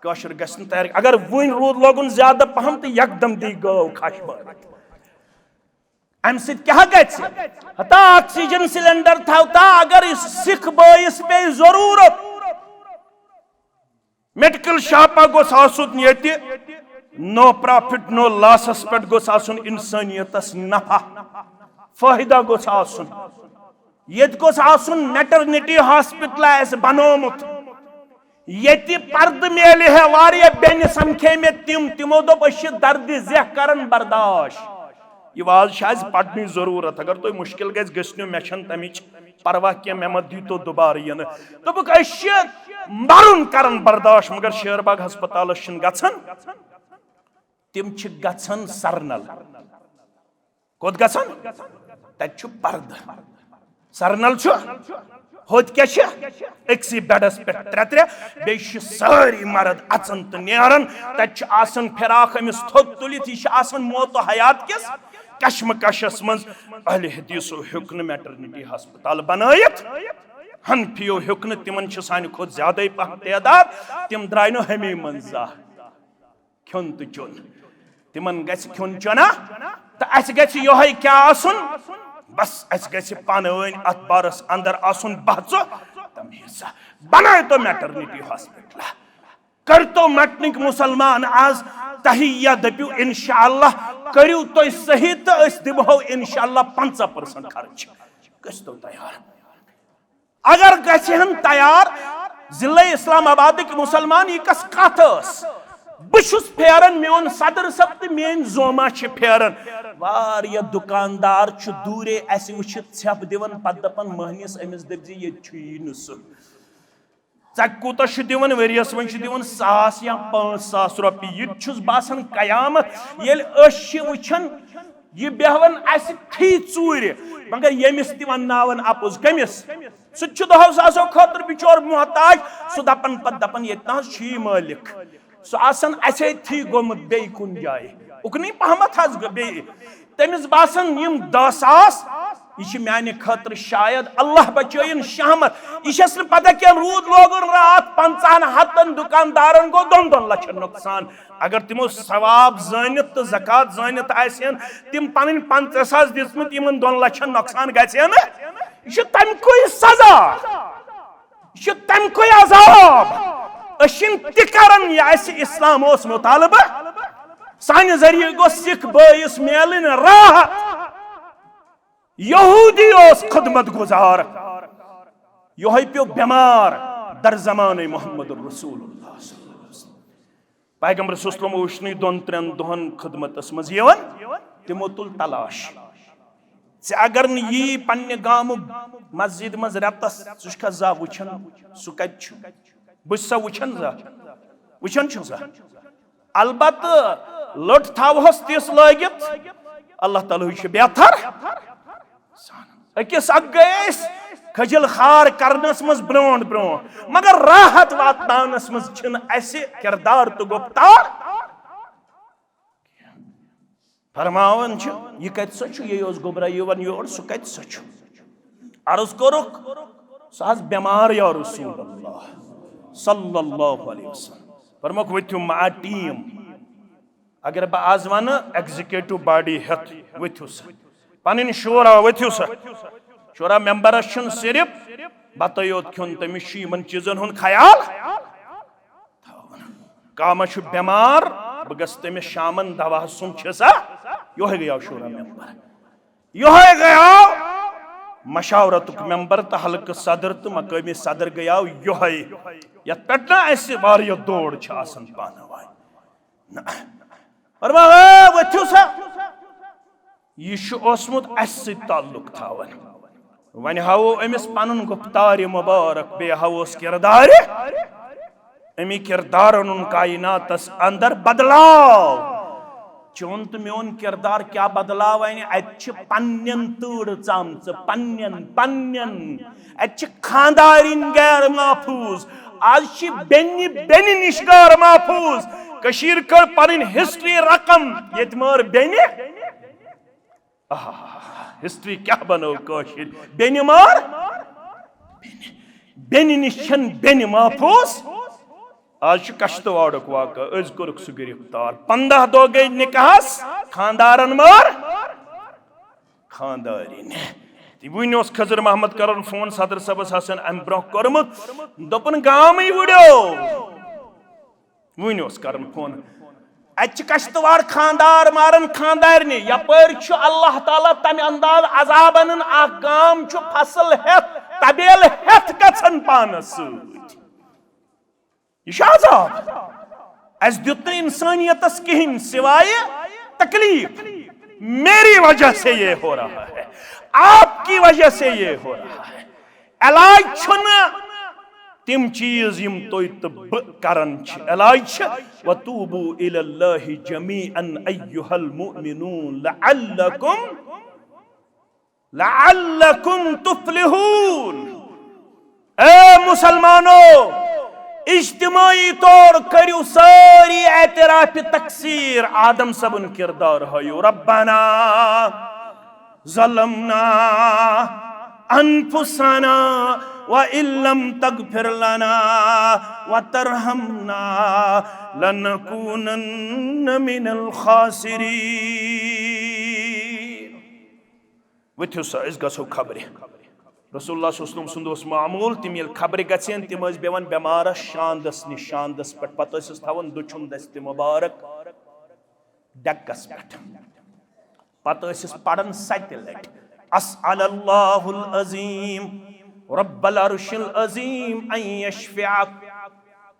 کٲشُر گژھِ نہٕ تیار۔ اگر وُنہِ روٗد لوگُن زیادٕ پہم تہٕ یکدم دی گٲو کھش مٲرِتھ۔ اَمہِ سۭتۍ کیٛاہ گژھِ؟ ہتا آکسیجن سلینڈر تھاو تا، اگر یُس سکھ بٲیِس پیٚیہِ ضروٗرت، میڈیکل شاپا گوٚژھ آسُن ییٚتہِ، نو پرافٹ نو لاسس پٮ۪ٹھ گوٚژھ آسُن انسٲنیتس نفع، فٲیدہ گوٚژھ آسُن۔ ییٚتہِ گوٚژھ آسُن میٹرنٹی ہاسپٹل آسہِ بنومُت، ییٚتہِ پردٕ میلہِ ہے۔ واریاہ بیٚنہِ سمکھے مےٚ تِم، تِمو دوٚپ، أسۍ چھِ دردِ زیہ کران برداش۔ یہِ واز چھِ اَسہِ پرنٕچ ضروٗرت۔ اگر تۄہہِ مُشکِل گژھِ، گٔژھِو نہٕ، مےٚ چھَنہٕ تَمِچ پرواہ کینٛہہ، مےٚ مہ دیٖتو دُبارٕ یِنہٕ۔ دوٚپُکھ، أسۍ چھِ مَرُن کران برداش، مگر شیر باغ ہسپتالَس چھِنہٕ گژھان۔ تِم چھِ گژھان سرنل۔ کوٚت گژھان؟ تَتہِ چھُ پردٕ۔ سرنل چھُ، ہوٚتہِ کیٛاہ چھِ؟ أکسٕے بیڈس پٮ۪ٹھ ترٛےٚ ترٛےٚ، بیٚیہِ چھِ سٲری مرد اژان تہٕ نیران۔ تَتہِ چھُ آسان فراق أمِس تھوٚد تُلِتھ، یہِ چھُ آسان موت و حیات کِس کشمکشس منٛز۔ اہلِ حدیثو ہیوٚک نہٕ میٹرنٹی ہسپتال بنٲیِتھ، حنفیو ہیوٚک نہٕ، تِمن چھِ سانہِ کھۄتہٕ زیادَے پہن تعداد، تِم درٛاے نہٕ ہُمی منٛز زانٛہہ۔ کھیوٚن تہٕ چیوٚن۔ تِمن گژھِ کھیوٚن چیوٚنا، تہٕ اَسہِ گژھِ یِہوٚے کیٛاہ آسُن؟ بس، اَسہِ گژھِ پانہٕ ؤنۍ اَتھ بارس اندر آسُن بحث و تمیٖز۔ بنٲیتو میٹرنٹی ہاسپٹل، کٔرتو مٹنٕکۍ مُسلمان آز تحیہ، دٔپِو، انشاءاللہ کٔرِو تُہۍ صحیح تہٕ أسۍ دِمہو انشاءاللہ پنٛژاہ پٔرسنٹ خرچ۔ گٔژھتو تیار۔ اگر گژھِ ہن تیار، ضلع اسلام آبادٕکۍ مُسلمان، یہِ کس کتھ ٲس؟ بہٕ چھُس پھیران، میون صدر صٲب تہٕ میٲنۍ زوما چھِ پھیران۔ واریاہ دُکاندار چھُ دوٗرے اسہِ وٕچھِتھ ژھٮ۪پھ دِوان، پتہٕ دپان، مٔہنِس أمِس دٔپۍ زِ ییٚتہِ چھُ یی نہٕ سُہ۔ ژےٚ کوٗتاہ چھُ دِوان ؤریَس؟ وۄنۍ چھُ دِوان ساس یا پانٛژھ ساس رۄپیہِ۔ یہِ تہِ چھُس باسان قیامت، ییٚلہِ أسۍ چھِ وٕچھان، یہِ بیٚہوان اَسہِ تھی ژوٗرِ، مگر ییٚمِس تہِ وَنناوان اَپُز۔ کٔمِس؟ سُہ تہِ چھُ دَہو ساسو خٲطرٕ بِچور محتاج۔ سُہ دَپان پَتہٕ، دَپان، ییٚتہِ نہ حظ چھُ یی مٲلِک۔ سُہ آسان اَسے تھی گوٚمُت بیٚیہِ کُنہِ جایہِ۔ اُکنٕے پَہمَتھ حظ گوٚو بیٚیہِ۔ تٔمِس باسان یِم دَہ ساس، یہِ چھِ میانہِ خٲطرٕ شاید، اللہ بچٲیِن، شہمت۔ یہِ چھَس نہٕ پتہ کینٛہہ، روٗد لوگُن راتھ، پنٛژاہن ہتن دُکاندارن گوٚو دۄن دۄن لچھن نۄقصان۔ اگر تِمو ثواب زٲنِتھ تہٕ زکوٰۃ زٲنِتھ آسہِ ہن تِم پنٕنۍ پنٛژاہ ساس دِژمٕتۍ، یِمن دۄن لچھن نۄقصان گژھِ ہا نہٕ؟ یہِ چھُ تَمہِ کُے سزا۔ یہِ چھُ تَمہِ کُے عذاب۔ أسۍ چھِنہٕ تہِ کران یہِ اَسہِ اسلام اوس مطالبہٕ۔ سانہِ ذٔریعہٕ گوٚژھ سِکھ بٲیِس میلٕنۍ راحت۔ یہودی اوس خدمت گزار، یہوے پیو بیمار در زمانہ محمد رسول اللہ صلی اللہ علیہ وسلم۔ پیغمبر صلی اللہ علیہ وسلم وُچھ نہٕ دۄن ترٛٮ۪ن دۄہن خدمتس منٛز یِوان، تِمو تُل تلاش۔ ژےٚ اگر نہٕ یی پننہِ گامُک مسجد منٛز رٮ۪تس، ژٕ چھُکھا زانٛہہ وٕچھان سُہ کتہِ چھُ؟ بہٕ چھُسا وٕچھان زانٛہہ؟ وٕچھان چھُکھ زانٛہہ؟ البتہٕ لٔٹ تھاوہوس تِژھ لٲگِتھ، اللہ تعالیٰ ہٕے چھُ بہتر۔ أکِس اکھ گٔے أسۍ کھجل خار کرنس منٛز برونٛٹھ برونٛٹھ، مگر راحت واتناونس منٛز چھِنہٕ اَسہِ کردار تہٕ گُفتار۔ فرماوان چھِ، یہِ کتہِ سا چھُ؟ یہِ اوس گوٚبرا یِوان یور، سُہ کتہِ سا چھُ؟ عرض کوٚرُکھ، سُہ حظ بٮ۪مار یا رسول اللہ صلی اللہ علیہ وسلم۔ فرموکھ، ؤتھِو مع ٹیٖم۔ اگر بہٕ آز ونہٕ ایگزیکٹو باڈی ہٮ۪تھ، ؤتھِو سا۔ پنٕنۍ شورا، ؤتھِو سا۔ شورا ممبرس چھُنہٕ صرف بتہٕ یوت کھیوٚن، تٔمِس چھُ یِمن چیٖزن ہُنٛد خیال تھاوُن۔ کانٛہہ ما چھُ بٮ۪مار، بہٕ گژھٕ تٔمِس شامن دوا سُم چھِ سا؟ یِہوٚے گٔیاو شورا ممبر۔ یِہوٚے گٔیاو مشاورتُک ممبر تہٕ حلقہٕ صدر تہٕ مقٲمی صدر گٔیاو یِہوٚے، یتھ پٮ۪ٹھ نہٕ اَسہِ واریاہ دور چھِ آسان پانہٕ وٲنۍ۔ نہ۔ فرماو، "اے، ؤتھِو سا۔" یہِ چھُ اوسمُت اَسہِ سۭتۍ تعلق تھاوان۔ وۄنۍ ہاوو أمِس پنُن گُفتارِ مُبارک، بیٚیہِ ہاووس کِردارِ۔ اَمی کِردارَن اوٚن کائناتَس اندر بدلاو۔ چون تہٕ میون کِردار کیٛاہ بدلاو اَنہِ؟ اَتہِ چھِ پننٮ۪ن تۭر ژامژٕ، پننٮ۪ن، پننٮ۪ن۔ اَتہِ چھِ خاندارِنۍ غیر محفوظ۔ آز چھِ بیٚنہِ بیٚنہِ نِش غٲر محفوظ۔ کٔشیٖر کٔر پنٕنۍ ہسٹری رقم، ییٚتہِ مٲر بیٚنہِ۔ آہ، ہسٹری کیٛاہ بنٲو کٲشِر؟ بیٚنہِ مار، بیٚنہِ نِش چھَنہٕ بیٚنہِ محفوٗظ۔ آز چھُ کشتواڑُک واقعہٕ، أسۍ کوٚرُکھ سُہ گرفتار۔ پنٛداہ دۄہ گٔے نکاحس، خاندارن مار خاندارِنۍ۔ تہٕ وُنہِ اوس خضر محمد کران فون صدر صٲبس، حسن امہِ برونٛہہ کوٚرمُت، دوٚپُن، گامٕے وُڈیو۔ وُنہِ اوس کران فون، اتہِ چھِ کشتواڑ خاندار ماران خاندارنہِ، یپٲرۍ چھُ اللہ تعالیٰ تمہِ انداز عذاب انان، اکھ گام چھُ فصل ہٮ۪تھ، طبیل ہٮ۪تھ گژھان پانس سۭتۍ۔ یہِ چھُ عذاب۔ اسہِ دیُت نہٕ انسانیتس کہیٖنۍ سوائے تکلیف۔ میری وجہ سے یہ ہو رہا ہے، آپ کی وجہ سے یہ ہو رہا ہے۔ علاج چھُنہٕ تِم چیز یِم تُہۍ تہٕ بہٕ کران چھِ۔ علاج چھِ، وتوبوا الی اللہ جمیعا ایھا المؤمنون لعلکم لعلکم تفلحون۔ اے مسلمانو، اجتماعی طور کٔرِو سٲری اعتراف تقصیر، آدم صٲبُن کردار ہٲیِو۔ ربنا ظلمنا انفسنا وان لم تغفر لنا وترحمنا لنکونن من الخاسرین۔ ؤتھِو سا، أسۍ گژھو خبرِ۔ رسول اللہ صلی اللہ علیہ وسلم سُنٛد اوس معموٗل، تِم ییٚلہِ خبرِ گژھن، تِم ٲسۍ بیٚہوان بٮ۪مارس شاندس نِش، شاندس پٮ۪ٹھ۔ پتہٕ ٲسِس تھاوان دٔچھُن دستِ مبارک ڈٮ۪کس پٮ۪ٹھ۔ پتہٕ ٲسِس پران ستہِ لٹہِ، اسأل اللہ العظیم رب العرش العظیم ان یشفعک۔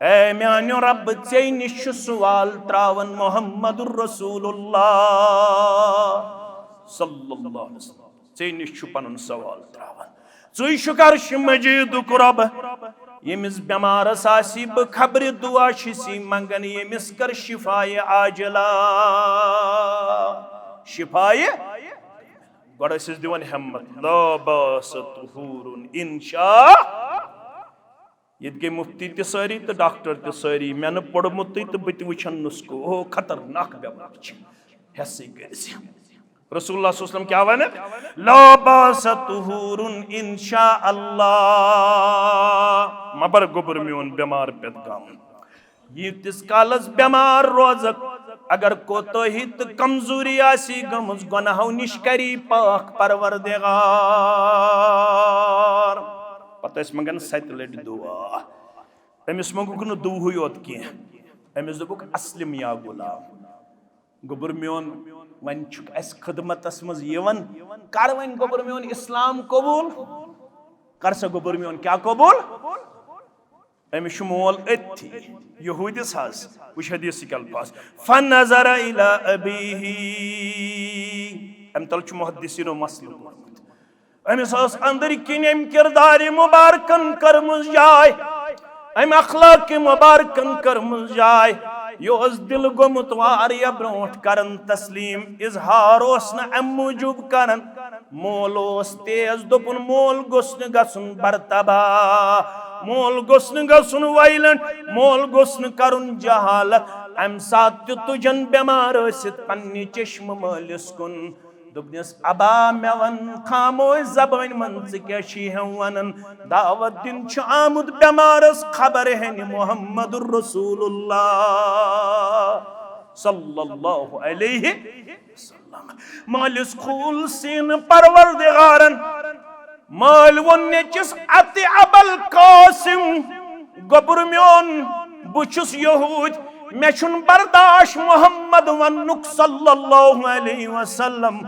اے میانیو رب، ژے نِش چھُ سوال تراوان محمد رسول اللہ صلی اللہ علیہ وسلم۔ ژے نِش چھُ پنُن سوال تراوان۔ ژٕے چھُکھ عرش مجیدُک رب۔ ییٚمِس بٮ۪مارس آسی بہٕ خبرِ دعا چھُسی منگان، ییٚمِس کر شفایہِ عاجلہ۔ شفایہِ، گۄڈٕ ٲسِس دِوان ہمت، لا باس طہورن ان شاء۔ ییٚتہِ گٔے مفتی تہِ سٲری تہٕ ڈاکٹر تہِ سٲری، مےٚ نہٕ پوٚرمُتٕے تہٕ بہٕ تہِ وٕچھن نُسخہٕ، اوہو خطرناک بٮ۪مار چھِ، ہٮ۪سٕے کٔرۍ زِ۔ رسول اللہ صلی اللہ علیہ وسلم کیٛاہ ونان؟ لا باس طہورن ان شاء اللہ۔ مبر گوٚبُر میون بٮ۪مار پٮ۪تھ غم۔ ییٖتِس کالس بٮ۪مار روزکھ، اگر کوتٲہی تہٕ کمزوری آسی گٔمٕژ، گۄناہو نِش کری پاک پروردگار۔ پتہٕ ٲسۍ منگان ستہِ لٹہِ دعا۔ أمِس منٛگُکھ نہٕ دُوہٕے یوت کینٛہہ، أمِس دوٚپُکھ، اسلم یا غلام، گوٚبُر میون، وۄنۍ چھُکھ اَسہِ خدمتس منٛز یِوان، کر وۄنۍ گوٚبُر میون اسلام قبول، کر سا گوٚبُر میون کیٛاہ قبول؟ أمِس چھُ مول أتھی، یہوٗدِس حظ، وٕچھ حدیثٕکۍ الفاظ، فنظر الی ابیہ، اَمہِ تل چھُ محدثینو مسلہٕ کوٚرمُت۔ أمِس ٲس أنٛدٕرۍ کِنۍ أمۍ کِردارِ مُبارکن کٔرمٕژ جاے، أمۍ اخلاقِ مُبارکن کٔرمٕژ جاے۔ یہِ اوس دِل گوٚمُت واریاہ برونٛٹھ کرن تسلیٖم، اظہار اوس نہٕ اَمہِ موٗجوٗب کران۔ مول اوس تیز، دوٚپُن، مول گوٚژھ نہٕ گژھُن برطبع، مول گوٚژھ نہٕ گژھُن violent، مول گوٚژھ نہٕ کرُن جہالت۔ اَمہِ ساتہٕ تہِ تُجن بٮ۪مار ٲسِتھ پننہِ چشمہٕ مٲلِس کُن۔ دوٚپنس، ابا، مےٚ ون خاموش زبٲنۍ منٛز، ژٕ کیٛاہ چھی ہٮ۪م ونان؟ دعوت دِنۍ چھُ آمُت بٮ۪مارس خبر ہٮ۪نہِ محمد رسول اللہ صلی اللہ علیہ وسلم۔ مٲلِس کھوٗل سیٖنہٕ پروردگارن۔ مٲلۍ ووٚن نیٚچِس، اطیب القاسم، گوٚبُر میون، بہٕ چھُس یہوٗد، مےٚ چھُنہٕ برداش محمد وننُک صلی اللہ علیہ وسلم،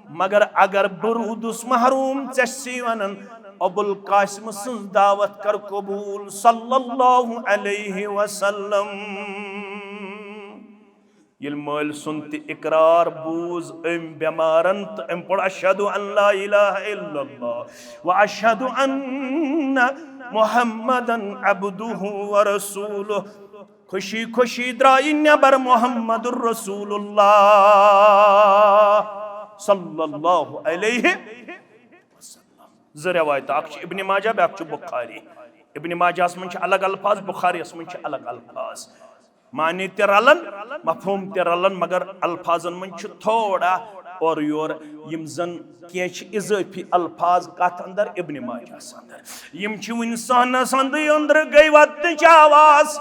مگر اگر بہٕ روٗدُس محروم، ژےٚ چھُسی ونان ابو القاسم سٕنٛز دعوت کر قبول صلی اللہ علیہ وسلم۔ ییٚلہِ مٲلۍ سُنٛد تہِ اقرار بوٗز أمۍ بٮ۪مارن تہٕ أمۍ پوٚر، اشہد ان لا الہ الا اللہ و اشہد ان محمدن عبدہ و رسولہ۔ خوشی خوشی درٛایہِ نٮ۪بر محمد رسول اللہ صلی اللہ علیہ وسلم۔ زٕ روایتہٕ، اکھ چھِ ابن ماجہ، بیٛاکھ چھُ بخاری۔ ابن ماجہس منٛز چھِ الگ الفاظ، بخاریس منٛز چھِ الگ الفاظ۔ معنی تہِ رلان، مفہوم تہِ رلان، مگر الفاظن منٛز چھُ تھوڑا اورٕ یورٕ، یِم زن کینٛہہ چھِ اضٲفی الفاظ کتھ اندر، ابن ماجہس اندر۔ یِم چھِ وٕنہِ صحنس اندٕے أنٛدرٕ گٔے وتنٕچ آواز۔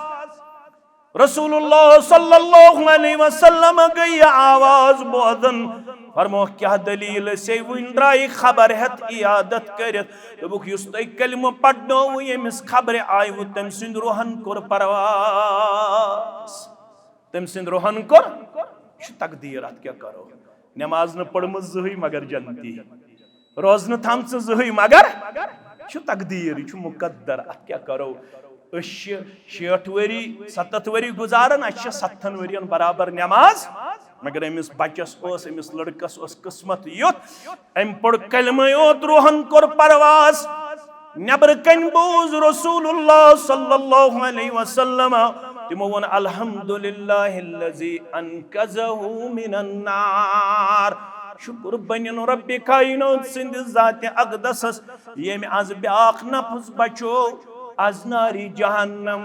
رسول اللہ صلی اللہ علیہ وسلم گٔے یہِ آواز بوزن۔ فرموکھ، کیٛاہ دٔلیٖل؟ أسے وٕنہِ درٛایہِ خبر ہٮ۪تھ عیادت کٔرِتھ۔ دوٚپُکھ، یُس تۄہہِ کلمہٕ پرنووُ، ییٚمِس خبرِ آیوُ، تٔمۍ سٕنٛدِ روحن کوٚر پرواز۔ تٔمۍ سٕنٛدِ روحن کوٚر، یہِ چھُ تقدیٖر، اتھ کیٛاہ کرو؟ نماز نہٕ پٔرمٕژ زٕہٕے مگر جنتی، روزٕ نہٕ تھامژٕ زٕہٕے مگر، یہِ چھُ تقدیٖر، یہِ چھُ مقدر، اتھ کیٛاہ کرو؟ أسۍ چھِ شیٹھ ؤری، ستتھ ؤری گُزاران، اسہِ چھِ ستتھن ؤرین برابر نماز، مگر أمِس بچس اوس، أمِس لڑکس اوس قسمت یُتھ، أمۍ پوٚر کلمہٕ یوت، روحن کوٚر پرواز۔ نٮ۪برٕ کنۍ بوٗز رسول اللہ صلی اللہ علیہ وسلم، تِمو ووٚن، الحمد للہ الذی انقذہ من النار۔ شکر بنِن رب کائنات سٕنٛدِ ذاتِ اقدسس، ییٚمۍ از بیاکھ نفس بچو از نارِ جہنم۔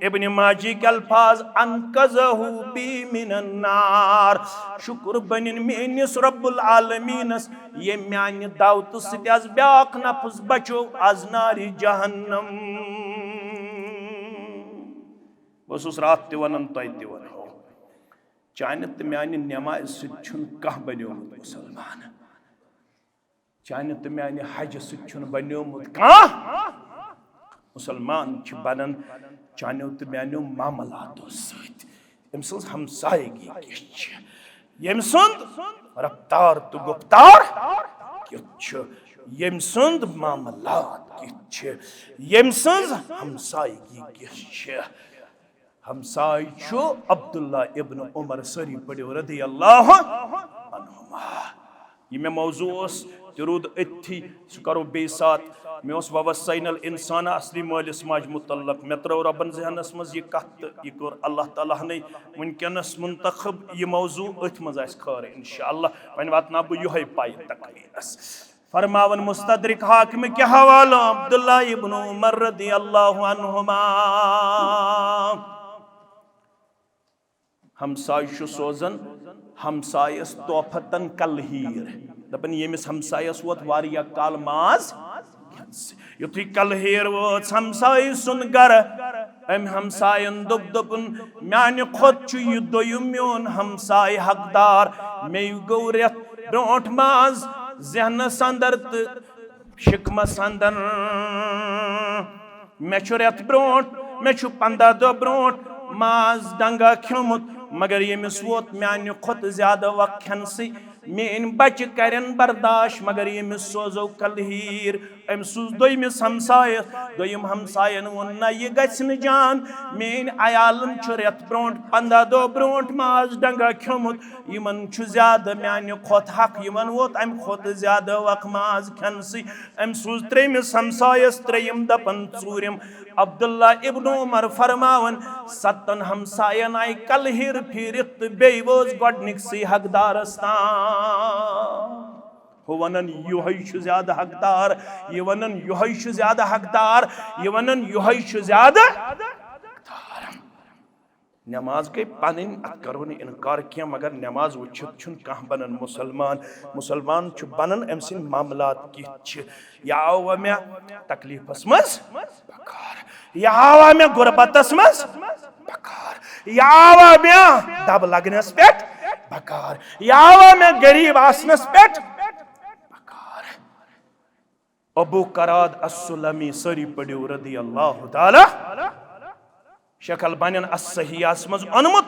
ابن ماجہ کۍ الفاظ، انقذہ بی من النار۔ شکر بنِن میٲنِس رب العالمینس، ییٚمۍ میانہِ دعوتہٕ سۭتۍ از بیاکھ نفس بچو از نارِ جہنم۔ بہٕ اوسُس راتھ تہِ ونان، تۄہہِ تہِ ونہو، چانہِ تہٕ میانہِ نمازِ سۭتۍ چھُنہٕ کانٛہہ بنیومُت مسلمان۔ چانہِ تہٕ میانہِ حجہِ سۭتۍ چھُنہٕ بنیومُت کانٛہہ۔ مسلمان چھِ بنان چانیو تہٕ میانیو معاملاتو سۭتۍ۔ أمۍ سٕنٛز ہمسایگی کِژھ چھِ؟ ییٚمۍ سُنٛد رفتار تہٕ گُفتار کیُتھ چھُ؟ ییٚمۍ سُنٛد معاملات کِتھ چھِ؟ ییٚمۍ سٕنٛز ہمسایگی کِژھ چھِ؟ ہمساے چھُ عبداللہ ابن عمر، سٲری پٔرِو رضی اللہ عنہما۔ یہِ مےٚ موضوع اوس، تہِ روٗد أتھی، سُہ کرو بیٚیہِ ساتہٕ۔ مےٚ اوس ووصینا الانسان اصلی مٲلِس ماجہِ متعلق۔ مےٚ ترٲو رۄبن ذہنس منٛز یہِ کتھ تہٕ یہِ کوٚر اللہ تعالیٰ ہنٕے وٕنکیٚنس منتخب۔ یہِ موضوع أتھۍ منٛز آسہِ خٲر انشاءاللہ۔ وۄنۍ واتناو بہٕ یِہوٚے پایہِ تقریٖرس۔ فرماوان مستدرک حاکم کہِ حوالہٕ عبداللہ ابن عمر رضی اللہ عنہما۔ ہمسایہِ چھُ سوزان ہمسایس تحفتن کلہیٖر، دپان، ییٚمِس ہمسایس ووت واریاہ کال ماز کھٮ۪نسٕے۔ یُتھُے کلہیٖر وٲژ ہمسایہِ سُنٛد گرٕ، أمۍ ہمساین دوٚپ، دوٚپُن، میانہِ کھۄتہٕ چھُ یہِ دوٚیُم میون ہمسایہِ حقدار۔ مےٚ گوٚو رٮ۪تھ برونٛٹھ ماز ذہنس اندر تہٕ شکمس اندر۔ مےٚ چھُ رٮ۪تھ برونٛٹھ، مےٚ چھُ پنٛداہ دۄہ برونٛٹھ ماز ڈنگا کھیوٚمُت، مگر ییٚمِس ووت میانہِ کھۄتہٕ زیادٕ وق کھٮ۪نسٕے۔ میٲنۍ بچہِ کرن برداش، مگر ییٚمِس سوزو کلہیٖر۔ أمۍ سوٗز دوٚیمِس ہمسایس۔ دوٚیِم ہمساین ووٚن، نہ، یہِ گژھِ نہٕ جان۔ میٲنۍ عیالن چھُ رٮ۪تھ برونٛٹھ، پنٛداہ دۄہ برونٛٹھ ماز ڈنگا کھیوٚمُت۔ یِمن چھُ زیادٕ میانہِ کھۄتہٕ حق، یِمن ووت امہِ کھۄتہٕ زیادٕ وق ماز کھٮ۪نسٕے۔ أمۍ سوٗز ترٛیٚیمِس ہمسایس، ترٛیٚیِم دپان ژوٗرِم۔ عبداللہ ابن عمر فرماوان، ستن ہمساین آیہِ کلہیٖر پھیٖرِتھ تہٕ بیٚیہِ وٲژ گۄڈنِکسٕے حقدارس تام۔ ہُہ ونان، یِہوٚے چھُ زیادٕ حقدار، یہِ ونان، یِہوٚے چھُ زیادٕ حقدار، یہِ ونان، یِہوٚے چھُ زیادٕ حقدار۔ نماز گٔے پنٕنۍ، اتھ کرو نہٕ انکار کینٛہہ، مگر نماز وٕچھِتھ چھُنہٕ کانٛہہ بنان مسلمان۔ مسلمان چھُ بنان أمۍ سٕنٛدۍ معاملات کِتھ چھِ۔ یہِ آوا مےٚ تکلیفس منٛز؟ بکار۔ یہِ آوا مےٚ غربتس منٛز؟ بکار۔ یہِ آوا مےٚ دب لگنس پٮ۪ٹھ؟ بکار۔ یہِ آوا مےٚ غریب آسنس پٮ۪ٹھ؟ بکار۔ ابو قراد السلمی، سٲری پٔرِو رضی اللہ تعالیٰ۔ شیخ البانین الصحیحس منٛز اونمُت،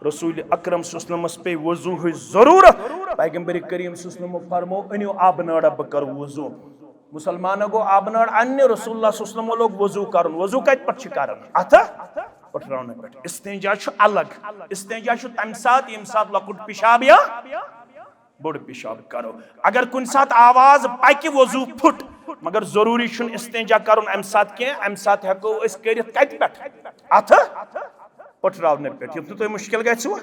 رسول اکرم صلی اللہ علیہ وسلمس پے وضوہٕچ ضرورت۔ پیغمبر کریم صلی اللہ علیہ وسلم فرمو، أنِو آبہٕ نٲرا، بہٕ کرٕ وضو۔ مسلمانو گوٚو آبہٕ نٲر اننہِ، رسول اللہ صلی اللہ علیہ وسلمو لوگ وضو کرُن۔ وضو کتہِ پٮ۪ٹھ چھِ کران؟ اتھٕ پٹھراونہٕ پٮ۪ٹھ۔ استنجا چھُ الگ۔ استنجا چھُ تمہِ ساتہٕ، ییٚمہِ ساتہٕ لۄکُٹ پِشاب یا بوٚڑ پِشاب کرو۔ اگر کُنہِ ساتہٕ آواز پکہِ، وضو پھُٹ، مگر ضروٗری چھُنہٕ استنجا کرُن امہِ ساتہٕ کینٛہہ۔ امہِ ساتہٕ ہٮ۪کو أسۍ کٔرِتھ کتہِ پٮ۪ٹھ؟ اتھٕ پٹھراونہٕ پٮ۪ٹھ، یُتھ نہٕ تۄہہِ مُشکل گژھِوٕ۔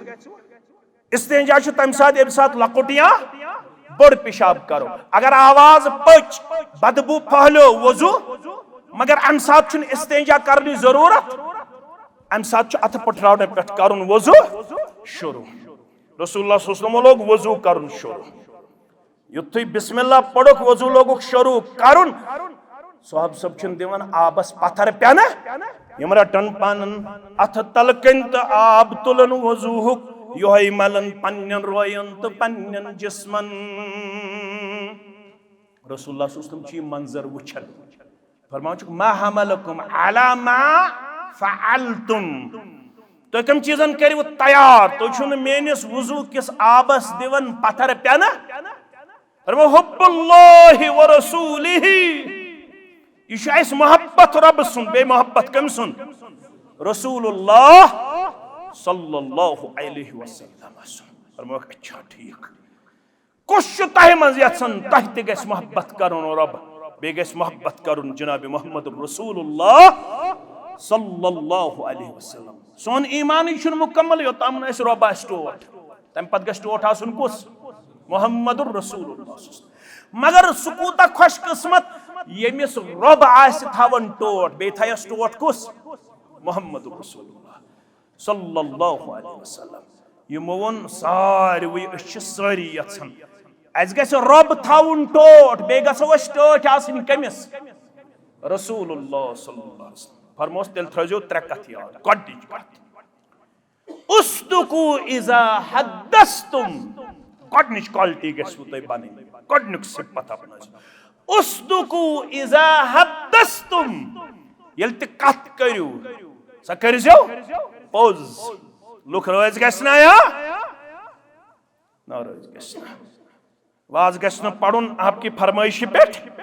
استنجا چھُ تمہِ ساتہٕ، ییٚمہِ ساتہٕ لۄکُٹ یا بوٚڑ پِشاب کرو۔ اگر آواز پٔچ، بدبو پھٔہلیو وضو، مگر امہِ ساتہٕ چھُنہٕ استنجا کرنٕچ ضروٗرت، امہِ ساتہٕ چھُ اتھٕ پٹھراونہٕ پٮ۪ٹھ کرُن وضو شروع۔ رسول اللہ صلی اللہ علیہ وسلم لوگ وضو کرُن شروع۔ یُتھُے بسم اللہ پوٚرُکھ، وضو لوگُکھ شروع کرُن، صحابہ صٲب چھِنہٕ دِوان آبس پتھر پٮ۪نہٕ۔ یِم رٹان پنن اتھٕ تلہٕ کنۍ تہٕ آب تُلان وضوہُک، یۄہے ملان پننٮ۪ن روین تہٕ پننٮ۪ن جسمن۔ رسول اللہ صلی اللہ علیہ وسلم چھُ یہِ منظر وٕچھان۔ فرماوان چھُکھ، "ما حملکم علی ما فعلتم"، تُہۍ کم چیزن کٔرِو تیار؟ تُہۍ چھِو نہٕ میٲنِس وضو کِس آبس دِوان پتھر پٮ۪نہٕ۔ فرماو، "حب اللہ و رسولہ"، یہِ چھُ اَسہِ محبت رۄبہٕ سُنٛد، بیٚیہِ محبت کٔمۍ سُنٛد؟ رسول اللہ صلی اللہ علیہ وسلم سُنٛد۔ فرموکھ، اچھا، ٹھیٖک۔ کُس چھُ تۄہہِ منٛز یژھان تۄہہِ تہِ گژھِ محبت کرُن رۄب، بیٚیہِ گژھِ محبت کرُن جناب محمد رسول اللہ صلی اللہ علیہ وسلم؟ سون ایمانٕے چھُنہٕ مکمل یوٚتام نہٕ اَسہِ رۄب آسہِ ٹوٹھ۔ تَمہِ پتہٕ گژھِ ٹوٹھ آسُن کُس؟ محمد رسول اللہ۔ مگر سُہ کوٗتاہ خۄش قسمت ییٚمِس رۄب آسہِ تھاوان ٹوٹھ، بیٚیہِ تھایَس ٹوٹھ کُس؟ محمد رسول اللہ صلی اللہ علیہ وسلم۔ یِمو ووٚن ساروٕے، أسۍ چھِ سٲری یژھان اَسہِ گژھِ رۄب تھاوُن ٹوٹھ، بیٚیہِ گژھو أسۍ ٹٲٹھۍ آسٕنۍ کٔمِس؟ رسول اللہ صلی اللہ علیہ وسلم۔ فرموس، تیٚلہِ تھٲیزیو ترٛےٚ کتھٕ یاد۔ گۄڈٕنِچ کتھ، اصدقوا اذا حدثتم۔ گۄڈٕنِچ quality گژھِوٕ تۄہہِ بنٕنۍ، گۄڈٕنیُک صفت اپنٲیِو۔ اصدقوا اذا حدثتم۔ ییٚلہِ تہِ کتھ کٔرِو، سۄ کٔرۍزیو پوٚز۔ لُکھ رٲضۍ گژھِ نا یا ناراض گژھِ نا۔ واز گژھِ نہٕ پرُن آپ کی فرمٲیشہِ پٮ۪ٹھ،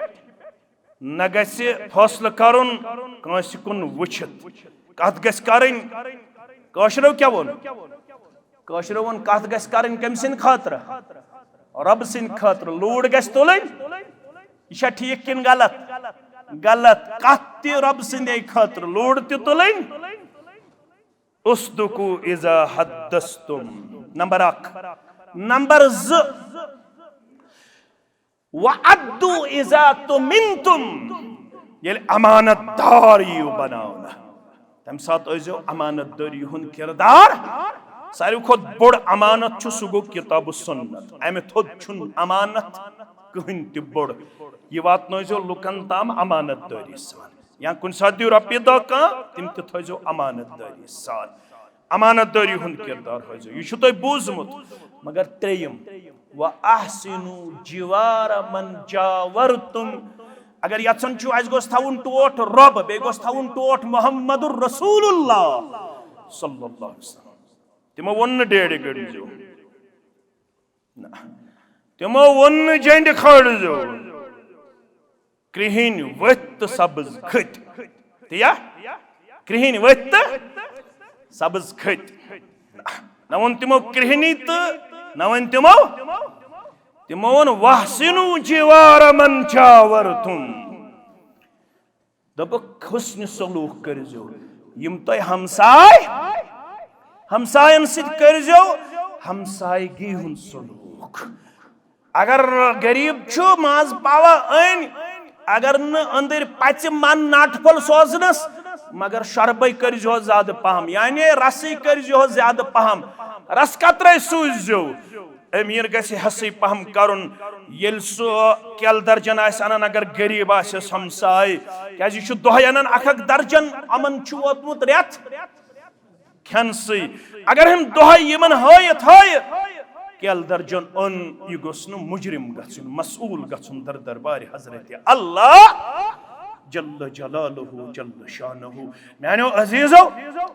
نہ گژھِ فٲصلہٕ کرُن کٲنٛسہِ کُن وٕچھِتھ۔ کتھ گژھِ کرٕنۍ، کٲشرو کیٛاہ ووٚن؟ کٲشرو ووٚن، کتھ گژھِ کرٕنۍ کٔمۍ سٕنٛدِ خٲطرٕ؟ رۄبہٕ سٕنٛدِ خٲطرٕ۔ لوٗر گژھِ تُلٕنۍ، یہِ چھا ٹھیٖک کِنہٕ غلط؟ غلط۔ کتھ تہِ رۄبہٕ سٕنٛدے خٲطرٕ، لوٗر تہِ تُلٕنۍ۔ اصدقوا اذا حدثتم، نمبر اکھ۔ نمبر زٕ، وعدوا اذا تمنتم، ییٚلہِ امانت دار یِیِو بناونہٕ، تمہِ ساتہٕ ٲسۍزیو امانت دٲری ہُنٛد کردار۔ ساروی کھۄتہٕ بوٚڑ امانت چھُ، سُہ گوٚو کتاب و سنت۔ امہِ تھوٚد چھُنہٕ امانت کٕہٕنۍ تہِ بوٚڑ۔ یہِ واتنٲیزیو لُکن تام امانت دٲری سان۔ یا کُنہِ ساتہٕ دِیِو رۄپیہِ دَہ کانٛہہ، تِم تہِ تھٲیزیو امانت دٲری سان۔ امانت دٲری ہُنٛد کردار ہٲیزیو۔ یہِ چھُ تۄہہِ بوٗزمُت۔ مگر ترٛیٚیِم، وَأَحْسِنُوا جِوَارَ مَنْ جَاوَرْتُمْ۔ اگر یژھان چھُو اَسہِ گوٚژھ تھاوُن ٹوٹھ رۄب، بیٚیہِ گوٚژھ تھاوُن ٹوٹھ محمد رسول اللہ صلی اللہ علیہ وسلم۔ تِمو ووٚن نہٕ ڈیڈِ گٔنٛڈۍزیو۔ نہ۔ تِمو ووٚن نہٕ جنڈِ کھٲلۍزیو۔ کرٛہِنۍ ؤتھۍ تہٕ سبز کھٔتۍ۔ تہِ یا؟ کرٛہِنۍ ؤتھۍ تہٕ سبز کھٔتۍ۔ نہ ووٚن تِمو کرٛہنی تہٕ نہ ووٚن تِمو۔ تِمو ووٚن، "وَأَحْسِنُوا جِوَارَ مَنْ جَاوَرْتُمْ۔" دوٚپُکھ، حسنِ سلوٗک کٔرۍزیو۔ یِم تۄہہِ ہمساے، ہمساین سۭتۍ کٔرۍزیو ہمسایگی ہُنٛد سلوٗک۔ اگر غریب چھُ، ماز پاوا أنۍ، اگر نہٕ أنٛدٕرۍ پژِ من ناٹہِ پھوٚل سوزنس، مگر شربے کٔرۍزیوس زیادٕ پہم، یعنی رسٕے کٔرۍزیوس زیادٕ پہم، رس قطرے سوٗززیو۔ امیر گژھِ حصٕے پہم کرُن۔ ییٚلہِ سُہ کیلہٕ درجن آسہِ انان، اگر غریب آسٮ۪س ہمساے، کیازِ یہِ چھُ دۄہے انان اکھ اکھ درجن، یِمن چھُ ووتمُت رٮ۪تھ کھٮ۪نسٕے۔ اگر ہم دۄہے یِمن ہٲیِتھ ہٲیِتھ کیلہٕ درجن اوٚن، یہِ گوٚژھ نہٕ مجرم گژھُن، مسئول گژھُن در دربارِ حضرت اللہ جل جلالہ جل شانہ۔ میانیو عزیزو،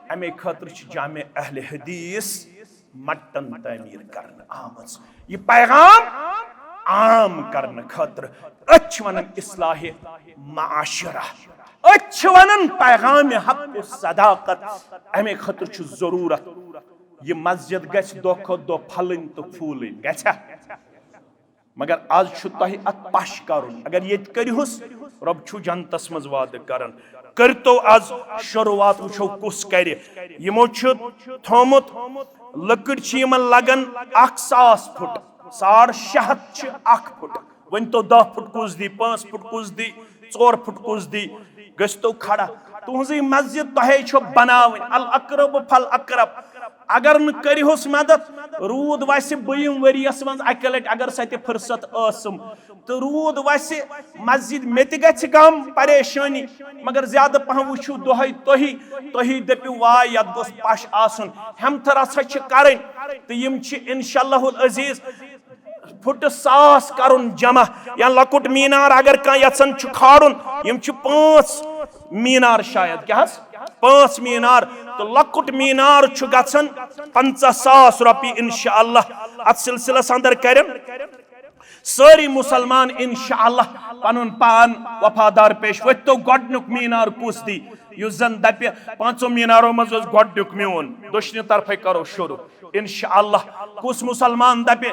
امے خٲطرٕ چھِ جامع اہل حدیث مٹن تعمیر کرنہٕ آمٕژ۔ یہِ پیغام عام کرنہٕ خٲطرٕ۔ أتھۍ چھِ ونان اصلاح معاشرہ، أتھۍ چھِ ونان پیغام حق و صداقت۔ امے خٲطرٕ چھُ ضروٗرت، یہِ مسجد گژھِ دۄہ کھۄتہٕ دۄہ پھۄلٕنۍ تہٕ پھوٗلٕنۍ، گژھِ۔ مگر از چھُ تۄہہِ اتھ پش کرُن۔ اگر ییٚتہِ کٔرِہُس، رۄب چھُ جنتس منٛز وعدٕ کران۔ کٔرۍتو از شروعات، وٕچھو کُس کرِ۔ یِمو چھُ تھوٚومُت، لٔکٕر چھِ یِمن لگان اکھ ساس پھُٹ، ساڑ شےٚ ہتھ چھِ اکھ پھُٹ۔ ؤنۍ تو، دَہ پھُٹ کُس دی، پانٛژھ پھُٹ کُس دی، ژور پھُٹ کُس دی؟ گٔژھۍ تو کھڑا۔ تُہنٛزٕے مسجد تۄہے چھو بناوٕنۍ، الاقرب فالاقرب۔ اگر نہٕ کٔرِہُس مدد، روٗد وسہِ بٔیِم ؤریَس منٛز اَکہِ لٹہِ، اگر سۄ تہِ فرصت ٲسٕم، تہٕ روٗد وسہِ، مسجد مےٚ تہِ گژھِ غم پریشٲنی، مگر زیادٕ پہم وٕچھِو دۄہے تُہی، تُہی دٔپِو واے یتھ گوٚژھ پش آسُن۔ ہٮ۪متھ رژھا چھِ کرٕنۍ، تہٕ یِم چھِ انشاء اللہ العزیز فُٹہٕ ساس کرُن جمع، یا لۄکُٹ مینار اگر کانٛہہ یژھان چھُ کھالُن، یِم چھِ پانٛژھ مینار شاید، کیٛاہ حظ؟ پانٛژھ مینار، تہٕ لۄکُٹ مینار چھُ گژھان پنٛژاہ ساس رۄپیہِ انشاءاللہ۔ اتھ سلسلس اندر کرن سٲری مسلمان انشاءاللہ پنُن پان وفادار پیش۔ ؤتھۍ تو گۄڈنیُک مینار کُس دی، یُس زن دپہِ پانٛژو مینارو منٛز اوس گۄڈنیُک میون، دٔچھنہِ طرفے کرو شروع۔ انشاءاللہ کُس مسلمان دپہِ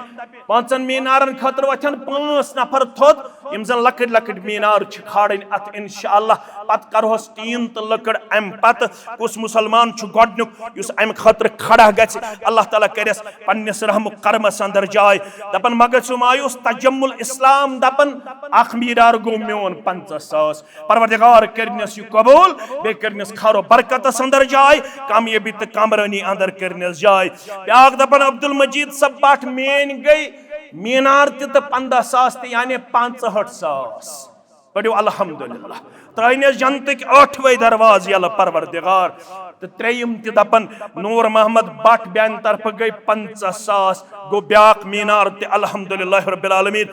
پانٛژن مینارن خٲطرٕ وۄتھن پانٛژھ نفر تھوٚد، یِم زن لۄکٕٹۍ لۄکٕٹۍ مینار چھِ کھالٕنۍ اتھ انشاءاللہ۔ پتہٕ کرہوس ٹیٖن تہٕ لٔکٕر امہِ پتہٕ۔ کُس مسلمان چھُ گۄڈنیُک یُس امہِ خٲطرٕ کھڑا گژھِ، اللہ تعالیٰ کرٮ۪س پننِس رحم و کرمس اندر جاے۔ دپان مہ گژھِو مایوس، تجمل اسلام دپان اکھ مینار گوٚو میون پنٛژاہ ساس۔ پروردگار کٔرنس یہِ قبول، بیٚیہِ کٔرنس خیر و برکتس اندر جاے، کامیٲبی تہٕ کامرٲنی اندر کٔرنس جاے۔ بیاکھ دپان عبدالمجید صٲب بٹ، میٲنۍ گٔے مینار تہِ تہٕ پنٛداہ ساس تہِ، یعنی پانٛژہٲٹھ ساس۔ پٔرِو الحمدللہ۔ ترٲینس جنتٕکۍ ٲٹھوے دروازٕ یلہٕ پروردگار۔ تہٕ ترٛیٚیِم تہِ دپان نور محمد بٹ، بیانہِ طرفہٕ گٔے پنٛژاہ ساس، گوٚو بیاکھ مینار تہِ الحمدللہ رب العالمین۔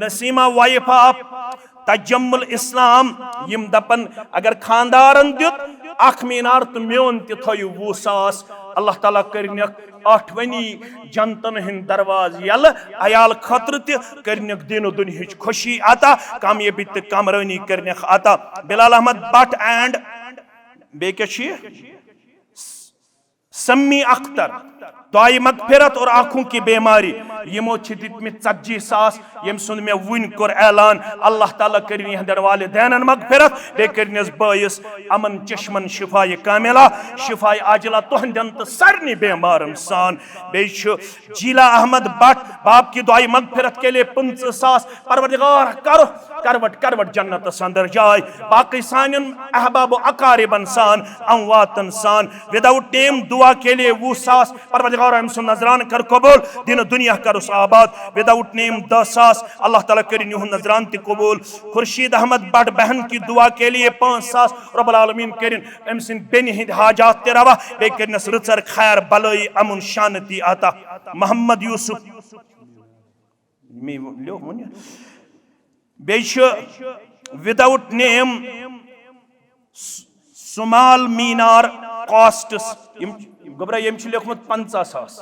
نسیمہ وائف آف تجمل اسلام، یِم دپن اگر خاندارن دیُت اکھ مینار تہٕ میون تہِ تھٲیِو وُہ ساس، اللہ تعالیٰ کٔرنکھ ٲٹھوٕنی جنتن ہٕنٛدۍ دروازٕ یلہٕ، عیال خٲطرٕ تہِ کٔرنکھ دین و دنیاہٕچ خوشی عطا، کامیٲبی تہٕ کامرٲنی کٔرنکھ عطا۔ بلال احمد بٹ اینڈ بیٚیہِ کیٛاہ چھُ یہِ؟ سمی اختر، دعائے مغفرت اور آنکھوں کی بیماری، یِمو چھِ دِتمٕتۍ ژتجی ساس، ییٚمہِ سُنٛد مےٚ وُنۍ کوٚر اعلان۔ اللہ تعالیٰ کٔرِنۍ یِہنٛدٮ۪ن والدینن مغفرت، بیٚیہِ کٔرِنَس بٲیِس امن چشمن شفایہِ کاملہ، شفایہِ عاجلہ تُہنٛدٮ۪ن تہٕ سارنٕے بیمارن سان۔ بیٚیہِ چھُ جیلا احمد بٹ، باپ کی دعائے مغفرت کے لیے پٕنٛژٕہ ساس، پروردگار کرو کروٹ کروٹ جنتس اندر جاے۔ باقی سانٮ۪ن احباب و اقاربن سان، امواتن سان، وداؤٹ نیم دعا کے لیے وُہ ساس، پروردگار أمۍ سُنٛد نذرانہٕ کر قبول، دین و دنیا کرُس آباد۔ وداؤٹ نیم دہ ساس، اللہ تعالیٰ کٔرِنۍ یِہُنٛد نذرانہٕ تہِ قبول۔ خورشید احمد بٹ بہن کی دعا کے لیے پانٛژھ ساس، رب العالمین کٔرِنۍ أمۍ سٕنٛدۍ بیٚنہِ ہٕنٛدۍ حاجات تہِ روا، بیٚیہِ کٔرِنَس رٕژر خیر بلٲیی امن شانتی عطا۔ محمد یوسف، مےٚ لیوٚکھ وۄنۍ یہِ۔ بیٚیہِ چھُ وداؤٹ نیم سمال مینار کاسٹس، یِم گوٚبرا، ییٚمۍ چھُ لیوٚکھمُت پنٛژاہ ساس،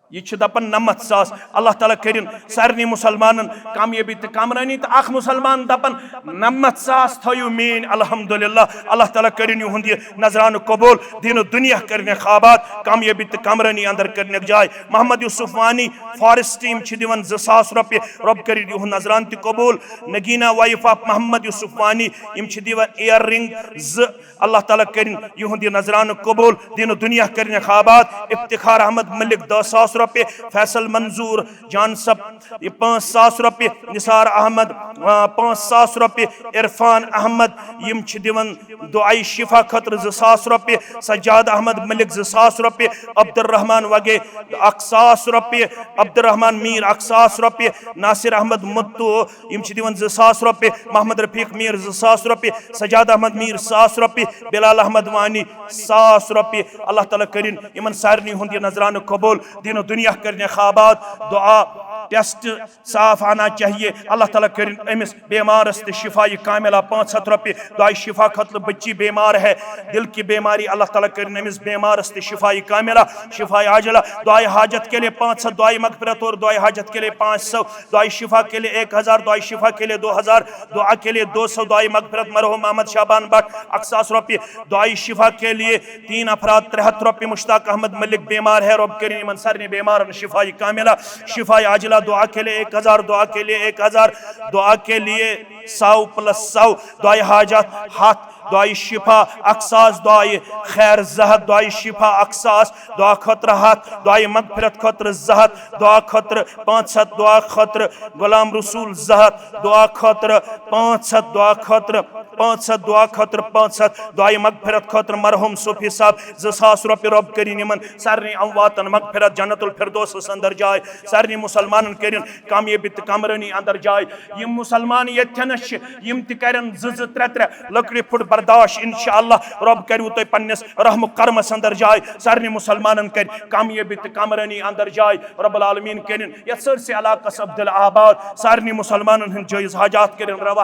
یہِ چھُ دپان نَمَتھ ساس۔ اللہ تعالیٰ کٔرِن سارنٕے مسلمانن کامیٲبی تہٕ کامرٲنی، تہٕ اکھ مسلمان دپان نَمَتھ ساس تھٲیِو میٲنۍ، الحمدللہ۔ اللہ تعالیٰ کٔرِن یِہُنٛد یہِ نذرانہٕ قبول، دین و دنیا کٔرنکھ آباد، کامیٲبی تہٕ کامرٲنی اندر کٔرنکھ جاے۔ محمد یوسف وانی فارسٹ، یِم چھِ دِوان زٕ ساس رۄپیہِ، رۄب کٔرِن یِہُنٛد نذرانہٕ تہِ قبول۔ نگینا وائف آف محمد یوسف وانی، یِم چھِ دِوان ایر رنگ زٕ، اللہ تعالیٰ کٔرِن یِہُنٛد یہِ نذرانہٕ قبول، دین و دنیا کٔرنکھ آباد۔ افتخار احمد ملک دہ ساس رۄپیہِ، فیصل منظور جان صٲب یہِ پانٛژھ ساس رۄپیہِ، نثار احمد، آ، پانٛژھ ساس رۄپیہِ، عرفان احمد، یِم چھِ دِوان دعائے شفا خٲطرٕ زٕ ساس رۄپیہِ، سجاد احمد ملک زٕ ساس رۄپیہِ، عبدالرحمان وگے اکھ ساس رۄپیہِ، عبدالرحمان میر اکھ ساس رۄپیہِ، ناصر احمد متو، یِم چھِ دِوان زٕ ساس رۄپیہِ، محمد رفیق میر زٕ ساس رۄپیہِ، سجاد احمد میر ساس رۄپیہِ، بلال احمد وانی ساس رۄپیہِ۔ اللہ تعالیٰ کٔرِن یِمن سارنٕے ہُنٛد یہِ نذرانہٕ قبول، دین و دنیا کٔرنکھ آباد۔ دعا ٹیسٹ صاف آنا چاہیے۔ اللہ تعالیٰ کٔرِن أمِس بیمارس تہِ شفایہِ کاملہ، پانٛژھ ہتھ رۄپیہِ۔ دعائے شفا خٲطرٕ بچی بیمار ہے، دل کی بیماری، اللہ تعالیٰ کٔرِن أمِس بیمارس تہِ شفایہِ کاملہ، شفایہِ عاجلہ۔ دعائے حاجت کے لیے پانچ سو، دعائے مغفرت اور دعائے حاجت کے لیے پانچ سو، دعائے شفا کے لیے ایک ہزار، دعائے شفا کے لیے دو ہزار، دعا کے لیے دو سو، دعائے مغفرت مرحوم محمد شعبان بٹ اکھ ساس رۄپیہِ، دعائے شفا کے لیے تین افراد ترٛےٚ ہتھ رۄپیہِ، مشتاق احمد ملک بیمار ہے، رب کٔرِن یِمن سارنٕے بیمارن شفایہِ کاملہ، شفایہِ عاجلہ، دعا کے لیے ایک ہزار، دعا کے لیے ایک ہزار، دعا کے لیے سو پلس سو، دعائے حاجت ہتھ، دعائے شفا اکھ ساس، دعائے خیر زٕ ہتھ، دعائے شفا اکھ ساس، دعا خٲطرٕ ہتھ، دعائے مغفرت خٲطرٕ زٕ ہتھ، دعا خٲطرٕ پانٛژھ ہتھ، دعا خٲطرٕ غلام رسول زٕ ہتھ، دعا خٲطرٕ پانٛژھ ہتھ، دعا خٲطرٕ پانٛژھ ہتھ، دعا خٲطرٕ پانٛژھ ہتھ، دعایہِ مغفرت خٲطرٕ مرحوم صوفی صاحب زٕ ساس رۄپیہِ۔ رۄب کٔرِن یِمن سارنٕے امواتن مغفرت، جنت الفردوسس اندر جاے۔ سارنٕے مسلمانن کٔرِن کامیٲبی تہٕ کامرٲنی اندر جاے۔ یِم مسلمان ییٚتھٮ۪نس چھِ، یِم تہِ کرن زٕ زٕ ترٛےٚ ترٛےٚ لٔکرِ پھُٹ برداش۔ انشاءاللہ رۄب کٔرِو تُہۍ پننِس رحم و کرمس اندر جاے۔ سارنٕے مسلمانن کرِ کامیٲبی تہٕ کامرٲنی اندر جاے۔ رب العالمین کٔرِن یتھ سٲرسٕے علاقس عبدالآباد، سارنٕے مسلمانن ہٕنٛدۍ جٲیز حاجات کٔرِن روا۔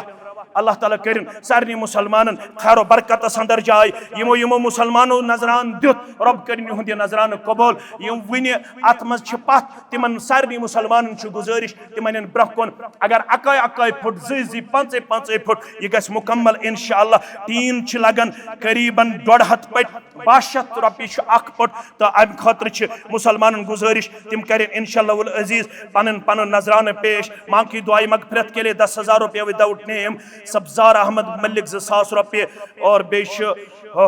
اللہ تعالیٰ کٔرِن سارنٕے مسلمانن خیر و برکتس اندر جاے۔ یِمو یِمو مسلمانو نذران دیُت، رۄب کٔرِن یِہُنٛد یہِ نذرانہٕ قبول۔ یِم وُنہِ اتھ منٛز چھِ پتھ، تِمن سارنٕے مسلمانن چھُ گُزٲرِش، تِمن یِن برٛونٛہہ کُن۔ اگر اکٲے اکٲے پھُٹ، زٕے زٕے، پانٛژے پانٛژے پھُٹ، یہِ گژھِ مُکمل انشاءاللہ۔ ٹیٖن چھِ لگان قریباً ڈۄڈ ہتھ پٔٹۍ، باہ شتھ رۄپیہِ چھُ اکھ پھُٹ، تہٕ امہِ خٲطرٕ چھِ مسلمانن گُزٲرِش، تِم کرن انشاءاللہ العزیز پنٕنۍ پنُن نذرانہٕ پیش۔ مانکی دعائے مغفرت کے لیے دس ہزار روپیہ without name، سبزار احمد ملک زٕ ساس رۄپیہِ، اور بیٚیہِ چھُ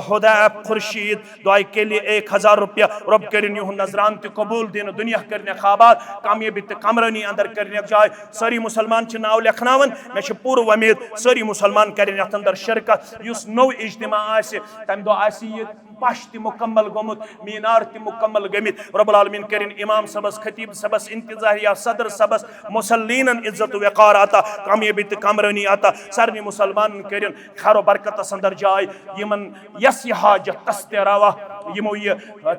حدیب خورشید دعائے کے لیے ایک ہزار روپیہ۔ رۄب کٔرِن یِہُنٛد نذرانہٕ تہِ قبول، دِنہٕ دُنیا کٔرِنَکھ آباد، کامیٲبی تہٕ کامرٲنی اندر کٔرِنَکھ جاے۔ سٲری مسلمان چھِ ناو لیکھناوان، مےٚ چھِ پوٗرٕ وۄمید سٲری مسلمان کَرن یَتھ اندر شرکت۔ یُس نوٚو اجتماع آسہِ، تَمہِ دۄہ آسہِ یہِ پَش تہِ مُکمل گوٚمُت، مینار تہِ مُکمل گٔمٕتۍ۔ رب العالمین کٔرِن امام صٲبس، خطیب صٲبس، انتظامیہ صدر صٲبس، مصلینن عزت و وقار عطا، کامیٲبی تہٕ کامرٲنی عطا۔ سارنٕے مسلمانن کٔرِن خیر و برکتس اندر جاے۔ یِمن یس یہِ حاجت تس تہِ روا، یِمو یہِ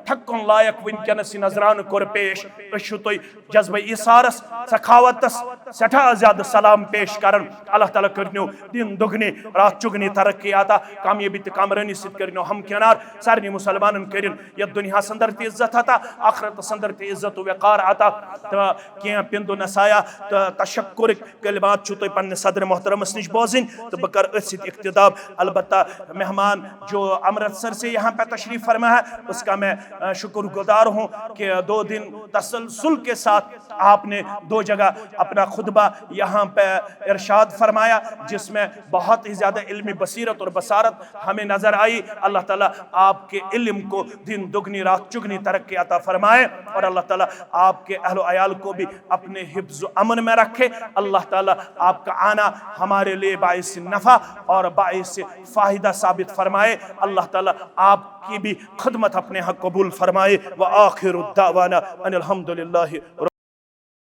تھکُن لایق وٕنکیٚنس یہِ نذرانہٕ کوٚر پیش۔ أسۍ چھِو تۄہہِ جذبہ ایثارس، سخاوتس سٮ۪ٹھاہ زیادٕ سلام پیش کران۔ اللہ تعالیٰ کٔرنو دِن دُگنی، راتھ چُگنی ترقی عطا، کامیٲبی تہٕ کامرٲنی سۭتۍ کٔرنو ہمکنار۔ سارنٕے مسلمانن کٔرِن یتھ دُنیاہس اندر تہِ عزت عطا، آخرتس اندر تہِ عزت و وقار عطا۔ تہٕ کینٛہہ پِندٕ نصایح تہٕ تشکرٕکۍ کلمات چھِو تۄہہِ پننہِ صدر محترمس نِش بوزٕنۍ، تہٕ بہٕ کرٕ أتھۍ سۭتۍ اختتام۔ البتہ مہمان جو امرتسر سے یہاں پہ تشریف فرما ہے، اس کا میں، آ، شکر گزار ہوں کہ دو دن تسلسل کے ساتھ آپ نے دو جگہ اپنا خطبہ یہاں پہ ارشاد فرمایا، جس میں بہت ہی زیادہ علمی بصیرت اور بصارت ہمیں نظر آئی۔ اللہ تعالیٰ آپ کے علم کو دن دگنی رات چگنی ترقی عطا فرمائے، اور اللہ تعالیٰ آپ کے اہل و عیال کو بھی اپنے حفظ و امن میں رکھے۔ اللہ تعالیٰ آپ کا آنا ہمارے لیے باعث نفع اور باعث فائدہ ثابت فرمائے۔ اللہ تعالیٰ آپ کی بھی خدمت اپنے ہاں قبول فرمائے۔ وآخر دعوانا ان الحمد للہ۔